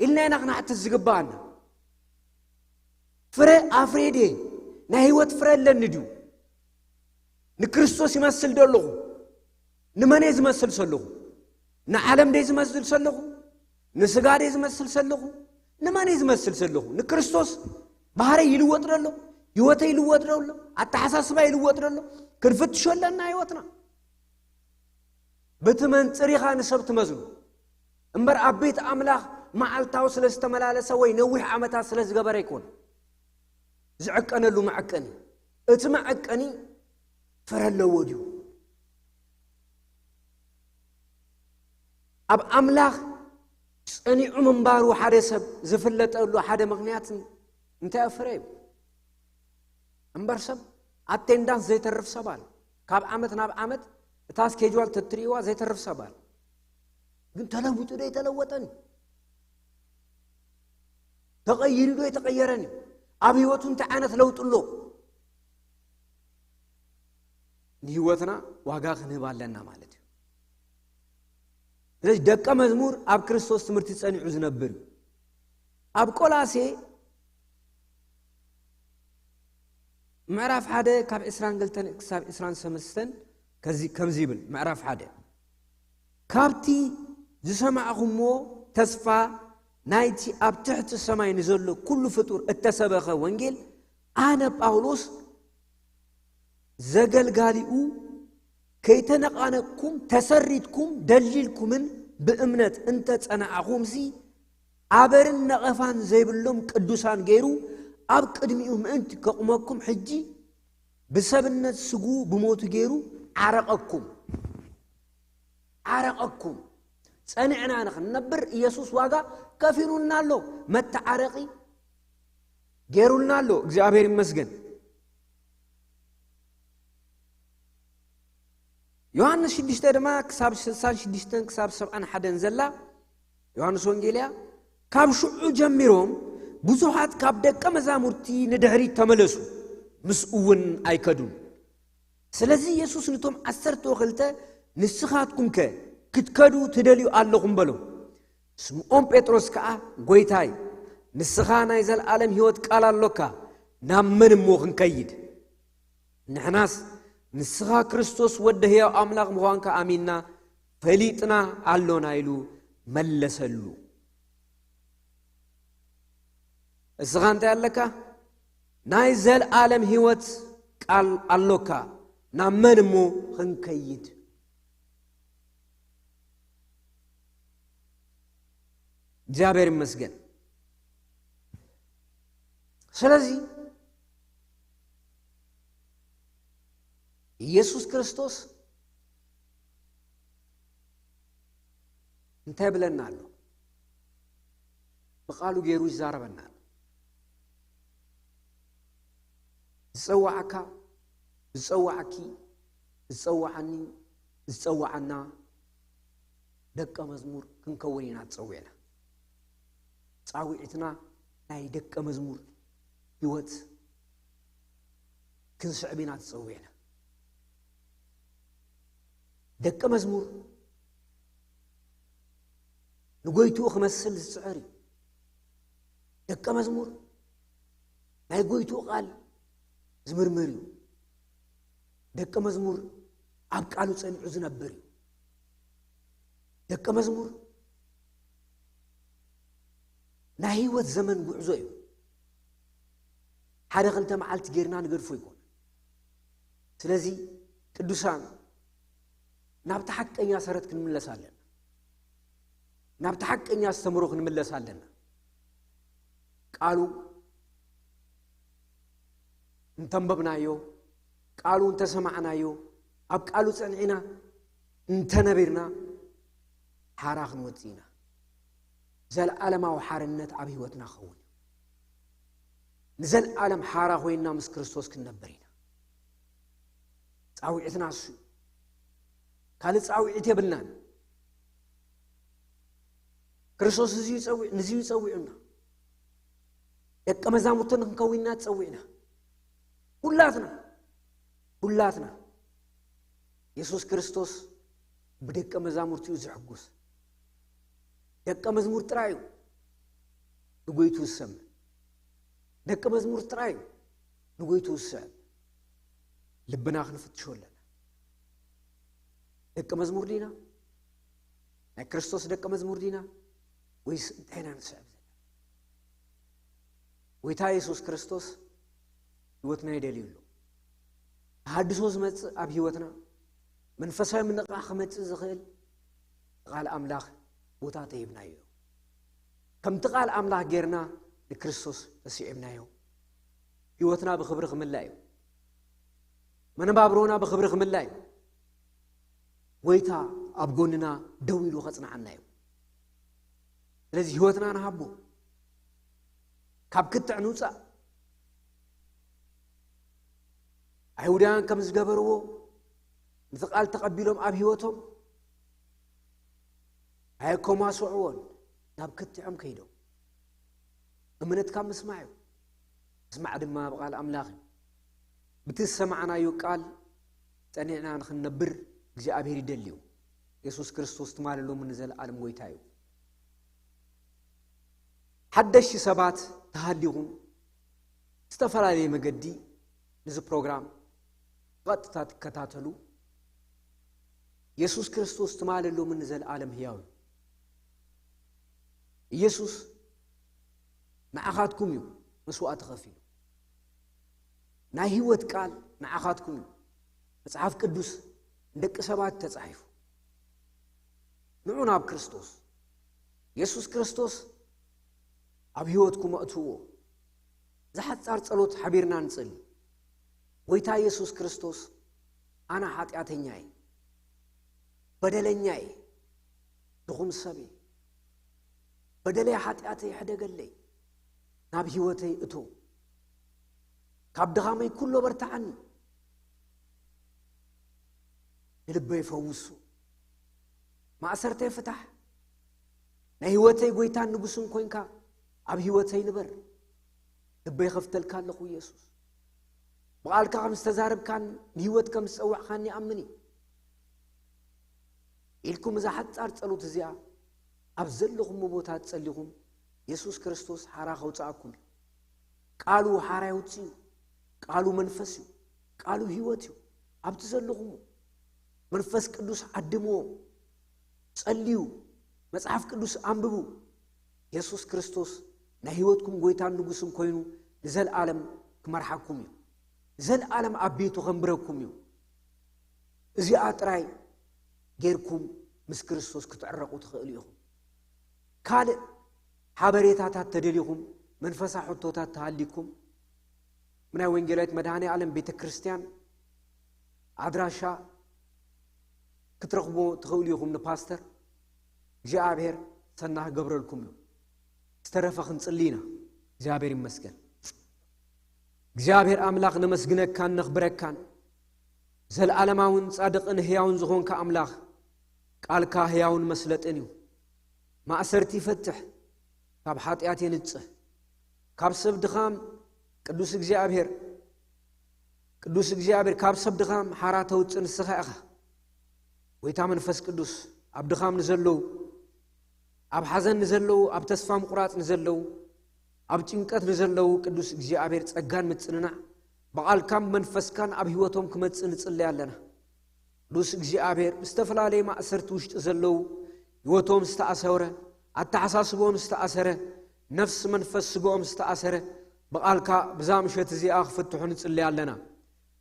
ኢልና ኢና ክንሓትት ዝግብኣና። ፍረ ኣፍርየ ድየ? ናይ ህይወት ፍረ ኣለኒ ድዩ? ንክርስቶስ ይመስል ዶ ኣለኹ? ንመን እየ ዝመስል ዘለኹ? ንዓለም ደይ ዝመስል ዘለኹ? ንስጋ ደይ ዝመስል ዘለኹ? ንመን እየ ዝመስል ዘለኹ? ንክርስቶስ ባህሪ ይልወጥ ዶ ኣሎ? ህይወተይ ይልወጥ ዶ ኣሎ? ኣተሓሳስባ ይልወጥ ዶ ኣሎ? ክንፍትሾ ኣለና ህይወትና። በቲ መንጽር ኢኻ ንሰብ ትመዝኑ እምበር፣ ኣብ ቤት ኣምላኽ መዓልታዊ ስለ ዝተመላለሰ ወይ ነዊሕ ዓመታት ስለ ዝገበረ ኣይኮነ ዝዕቀነሉ መዐቀኒ። እቲ መዐቀኒ ፍረ ኣለዎ ድዩ? ኣብ ኣምላኽ ጸኒዑ ምንባሩ ሓደ ሰብ ዝፍለጠሉ ሓደ ምኽንያት እንታይ እዩ? ፍረ እዩ። እምበር ሰብ ኣቴንዳንስ ዘይተርፍ ሰብ ኣሎ። ካብ ዓመት ናብ ዓመት እታ ስኬጁል ተትርእይዋ ዘይተርፍ ሰብ ኣሎ። ግን ተለዊጡ ዶ ኣይተለወጠን እዩ? ተቐይሩ ዶ ኣይተቐየረን እዩ? ኣብ ህይወቱ እንታይ ዓይነት ለውጢ ኣሎ? ንህይወትና ዋጋ ክንህብ ኣለና ማለት እዩ። ስለዚህ ደቀ መዝሙር ኣብ ክርስቶስ ትምህርቲ ጸኒዑ ዝነብር እዩ። ኣብ ቆላሴ ምዕራፍ ሓደ ካብ ዕስራን ክልተን ክሳብ ዕስራን ሰለስተን ከዚ-፣ ከምዚ ይብል፣ ምዕራፍ ሓደ፣ "ካብቲ ዝሰማዕኹምዎ ተስፋ ናይቲ ኣብ ትሕቲ ሰማይ ንዘሎ ኩሉ ፍጡር እተሰበኸ ወንጌል ኣነ ጳውሎስ ዘገልጋሊኡ ከይተነቓነቕኩም ተሰሪትኩም ደልዲልኩምን ብእምነት እንተ ጸናዕኹምሲ፣ ኣበርን ነቐፋን ዘይብሎም ቅዱሳን ገይሩ ኣብ ቅድሚኡ ምእንቲ ከቑመኩም፣ ሕጂ ብሰብነት ስግኡ ብሞቱ ገይሩ ዓረቐኩም።" ዓረቐኩም። ጸኒዕና ንኽንነብር ኢየሱስ ዋጋ ከፊሉልና ኣሎ። መተዓረቒ ገይሩልና ኣሎ። እግዚኣብሔር ይመስገን። ዮሃንስ ሽዱሽተ ድማ ክሳብ ስሳን ሽዱሽተን ክሳብ ሰብዓን ሓደን ዘላ ዮሃንስ ወንጌልያ፣ "ካብ ሽዑ ጀሚሮም ብዙሓት ካብ ደቀ መዛሙርቲ ንድሕሪት ተመለሱ፣ ምስኡ እውን ኣይከዱን። ስለዚ የሱስ ነቶም ዓሰርተ ወክልተ፣ ንስኻትኩምከ ክትከዱ ትደልዩ ኣለኹም?" በሎም። ስምዖን ጴጥሮስ ከኣ፣ "ጐይታይ፣ ንስኻ ናይ ዘለኣለም ህይወት ቃል ኣሎካ፣ ናብ መን እሞ ክንከይድ? ንሕናስ ንስኻ ክርስቶስ ወዲ ህያው ኣምላኽ ምዃንካ ኣሚንና ፈሊጥና ኣሎና" ኢሉ መለሰሉ። እስኻ እንታይ ኣለካ? ናይ ዘለኣለም ህይወት ቃል ኣሎካ። ናብ መን እሞ ክንከይድ? እግዚኣብሔር ይመስገን። ስለዚ ኢየሱስ ክርስቶስ እንታይ ብለና ኣሎ? ብቃሉ ገይሩ ይዛረበና ኣሎ። ዝጸዋዓካ፣ ዝጸዋዓኪ፣ ዝጸዋዓኒ፣ ዝጸዋዓና ደቀ መዝሙር ክንከውን ኢና ተጸዊዕና። ጻውዒትና ናይ ደቀ መዝሙር ህይወት ክንስዕብ ኢና ተጸዊዕና። ደቀ መዝሙር ንጎይትኡ ክመስል ዝጽዕር እዩ። ደቀ መዝሙር ናይ ጎይትኡ ቃል ዝምርምር እዩ። ደቀ መዝሙር ኣብ ቃሉ ጸኒዑ ዝነብር እዩ። ደቀ መዝሙር ናይ ህይወት ዘመን ጉዕዞ እዩ። ሓደ ክልተ መዓልቲ ጌርና ንገድፎ ይኮን። ስለዚ ቅዱሳን ናብቲ ሓቀኛ ሰረት ክንምለስ ኣለና። ናብቲ ሓቀኛ ኣስተምሮ ክንምለስ ኣለና። ቃሉ እንተንበብናዮ፣ ቃሉ እንተሰማዕናዮ፣ ኣብ ቃሉ ጸኒዕና እንተነቢርና ሓራ ክንወጽእ ኢና። ዘለዓለማዊ ሓርነት ኣብ ህይወትና ክኸውን እዩ። ንዘለዓለም ሓራ ኮይንና ምስ ክርስቶስ ክንነብር ኢና። ጻውዒትና እሱ እዩ። ካልእ ጻውዒት የብልናን። ክርስቶስ እዚ ይጸውዕ፣ ንዚ ይጸውዕና። ደቀ መዛሙርቱ ንክንከውን ኢና ጸዊዕና። ሁላትና፣ ሁላትና። የሱስ ክርስቶስ ብደቀ መዛሙርቱ እዩ ዝሕጉስ። ደቀ መዝሙር ጥራይ እዩ ንጎይቱ ዝሰምዕ። ደቀ መዝሙር ጥራይ እዩ ንጎይቱ ዝስዕብ። ልብና ክንፍትሾ ኣለና። ደቀ መዝሙር ዲና? ናይ ክርስቶስ ደቀ መዝሙር ዲና? ወይስ እንታይ ኢና ንስዕብ ዘለና? ጎይታ የሱስ ክርስቶስ ህይወትና ይደልዩ ኣሎ። ተሃድሶ ዝመጽእ ኣብ ህይወትና፣ መንፈሳዊ ምንቕቓሕ ክመጽእ ዝኽእል ቃል ኣምላኽ ቦታ ተሂብናዮ እዩ። ከምቲ ቃል ኣምላኽ ጌርና ንክርስቶስ ተስዒብናዮ፣ ህይወትና ብኽብሪ ክምላእ እዩ። መነባብሮና ብኽብሪ ክምላእ እዩ። ጎይታ ኣብ ጎንና ደው ኢሉ ከጽንዓና እዩ። ስለዚ ህይወትና ንሃቦ። ካብ ክትዕ ንውጻእ። ኣይሁዳውያን ከም ዝገበርዎ፣ ነቲ ቃል ተቐቢሎም ኣብ ህይወቶም ኣየኮማስዕዎን፣ ናብ ክትዖም ከይዶም። እምነት ካብ ምስማዕ እዩ። ምስማዕ ድማ ብቃል ኣምላኽ እዩ። ብቲ ዝሰማዕናዮ ቃል ጸኒዕና ንኽንነብር እግዚኣብሔር ይደሊ እዩ። የሱስ ክርስቶስ ትማሊ፣ ሎምን ንዘለኣለም ጎይታ እዩ። ሓደሽቲ ሰባት ተሃሊኹም ዝተፈላለየ መገዲ ነዚ ፕሮግራም ብቐጥታ ትከታተሉ፣ የሱስ ክርስቶስ ትማሊ፣ ሎምን ንዘለኣለም ህያው እዩ። ኢየሱስ ንዓኻትኩም እዩ መስዋእቲ ከፊሉ። ናይ ህይወት ቃል ንዓኻትኩም እዩ። መጽሓፍ ቅዱስ ንደቂ ሰባት ተጻሒፉ። ንዑ ናብ ክርስቶስ። የሱስ ክርስቶስ ኣብ ህይወትኩም ኣእትዎ። ዝሓጻር ጸሎት ሓቢርና ንጸሊ። ጎይታ የሱስ ክርስቶስ፣ ኣነ ሓጢኣተኛ እየ፣ በደለኛ እየ፣ ድኹም ሰብ እየ። በደለይ ሓጢኣተይ ሕደገለይ፣ ናብ ህይወተይ እቶ፣ ካብ ድኻመይ ኩሎ በርትዓኒ፣ ንልበይ ፈውሱ፣ ማእሰርተይ ፍታሕ፣ ናይ ህይወተይ ጎይታን ንጉስን ኮንካ ኣብ ህይወተይ ንበር። ልበይ ከፍተልካ ኣለኹ ኢየሱስ። ብቓልካ ከም ዝተዛረብካን ንህይወት ከም ዝጸዋዕካኒ ይኣምን እየ። ኢልኩም እዛ ሓጻር ጸሎት እዚኣ ኣብ ዘለኹም ቦታ ጸሊኹም፣ የሱስ ክርስቶስ ሓራ ከውጽኣኩም እዩ። ቃሉ ሓራ የውጽእ እዩ። ቃሉ መንፈስ እዩ። ቃሉ ህይወት እዩ። ኣብቲ ዘለኹም መንፈስ ቅዱስ ዓድምዎ። ጸልዩ። መጽሓፍ ቅዱስ ኣንብቡ። የሱስ ክርስቶስ ናይ ህይወትኩም ጎይታን ንጉስን ኮይኑ ንዘለኣለም ክመርሓኩም እዩ። ንዘለኣለም ኣብ ቤቱ ከንብረኩም እዩ። እዚኣ ጥራይ ጌርኩም ምስ ክርስቶስ ክትዕረቑ ትኽእሉ ኢኹም። ካልእ ሓበሬታታት ተደሊኹም፣ መንፈሳዊ ሕቶታት ተሃሊኩም፣ ናይ ወንጌላዊት መድኃኔ ዓለም ቤተ ክርስቲያን ኣድራሻ ክትረኽቡ ትኽእሉ ኢኹም ንፓስተር። እግዚኣብሔር ሰናህ ገብረልኩም እዩ። ዝተረፈ ክንጽሊ ኢና። እግዚኣብሔር ይመስገን። እግዚኣብሔር ኣምላኽ ነመስግነካን ነኽብረካን። ዘልዓለማውን ጻድቕን ህያውን ዝኾንካ ኣምላኽ፣ ቃልካ ህያውን መስለጥን እዩ። ማእሰርቲ ይፈትሕ፣ ካብ ሓጢኣት የንጽህ። ካብ ሰብ ድኻም ቅዱስ እግዚኣብሔር፣ ቅዱስ እግዚኣብሔር፣ ካብ ሰብ ድኻም ሓራ ተውጽእ ንስኻ ኢኻ። ጎይታ መንፈስ ቅዱስ፣ ኣብ ድኻም ንዘለዉ፣ ኣብ ሓዘን ንዘለዉ፣ ኣብ ተስፋ ምቁራጽ ንዘለዉ፣ ኣብ ጭንቀት ንዘለዉ ቅዱስ እግዚኣብሔር ጸጋን ምጽንናዕ ብቓልካን መንፈስካን ኣብ ህይወቶም ክመጽእ ንጽለይ ኣለና። ቅዱስ እግዚኣብሔር ብዝተፈላለየ ማእሰርቲ ውሽጢ ዘለዉ ህይወቶም ዝተኣሰረ፣ ኣተሓሳስቦም ዝተኣሰረ፣ ነፍስ መንፈስ ስጋኦም ዝተኣሰረ ብቓልካ ብዛ ምሸት እዚኣ ክፍትሑ ንጽለይ ኣለና።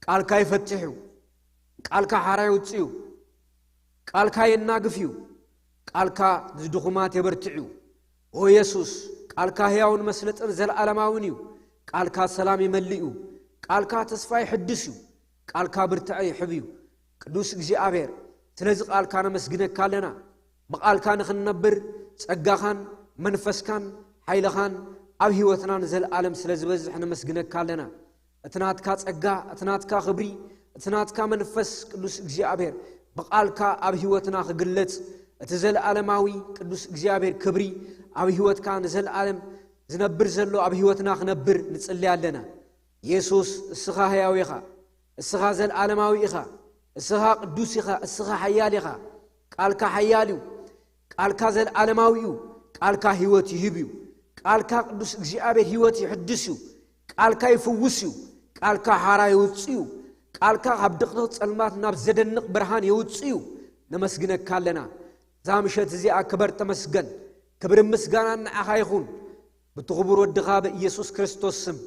ቃልካ ይፈትሕ እዩ። ቃልካ ሓራ የውጽእ እዩ። ቃልካ የናግፍ እዩ። ቃልካ ንድኹማት የበርትዕ እዩ። ኦ የሱስ፣ ቃልካ ህያውን መስለጥን ዘለዓለማውን እዩ። ቃልካ ሰላም ይመልእ እዩ። ቃልካ ተስፋ ይሕድስ እዩ። ቃልካ ብርትዐ ይሕብ እዩ። ቅዱስ እግዚኣብሔር፣ ስለዚ ቃልካ ነመስግነካ ኣለና። ብቃልካ ንኽንነብር ጸጋኻን መንፈስካን ሓይልኻን ኣብ ህይወትና ንዘለዓለም ስለ ዝበዝሕ ነመስግነካ ኣለና። እቲ ናትካ ጸጋ፣ እቲ ናትካ ክብሪ፣ እቲ ናትካ መንፈስ ቅዱስ እግዚኣብሔር ብቃልካ ኣብ ህይወትና ክግለጽ፣ እቲ ዘለዓለማዊ ቅዱስ እግዚኣብሔር ክብሪ ኣብ ህይወትካ ንዘለዓለም ዝነብር ዘሎ ኣብ ህይወትና ክነብር ንጽሊ ኣለና። የሱስ፣ እስኻ ህያው ኢኻ፣ እስኻ ዘለዓለማዊ ኢኻ፣ እስኻ ቅዱስ ኢኻ፣ እስኻ ሓያል ኢኻ። ቃልካ ሓያል እዩ። ቃልካ ዘለዓለማዊ እዩ። ቃልካ ህይወት ይህብ እዩ። ቃልካ ቅዱስ እግዚኣብሔር ህይወት ይሕድስ እዩ። ቃልካ ይፍውስ እዩ። ቃልካ ሓራ የውጽእ እዩ። ቃልካ ካብ ድቕድቕ ጸልማት ናብ ዘደንቕ ብርሃን የውጽእ እዩ። ነመስግነካ ኣለና። እዛ ምሸት እዚኣ ክበር ተመስገን። ክብሪ ምስጋና ንዓኻ ይኹን። ብቲ ክቡር ወድኻ ብኢየሱስ ክርስቶስ ስም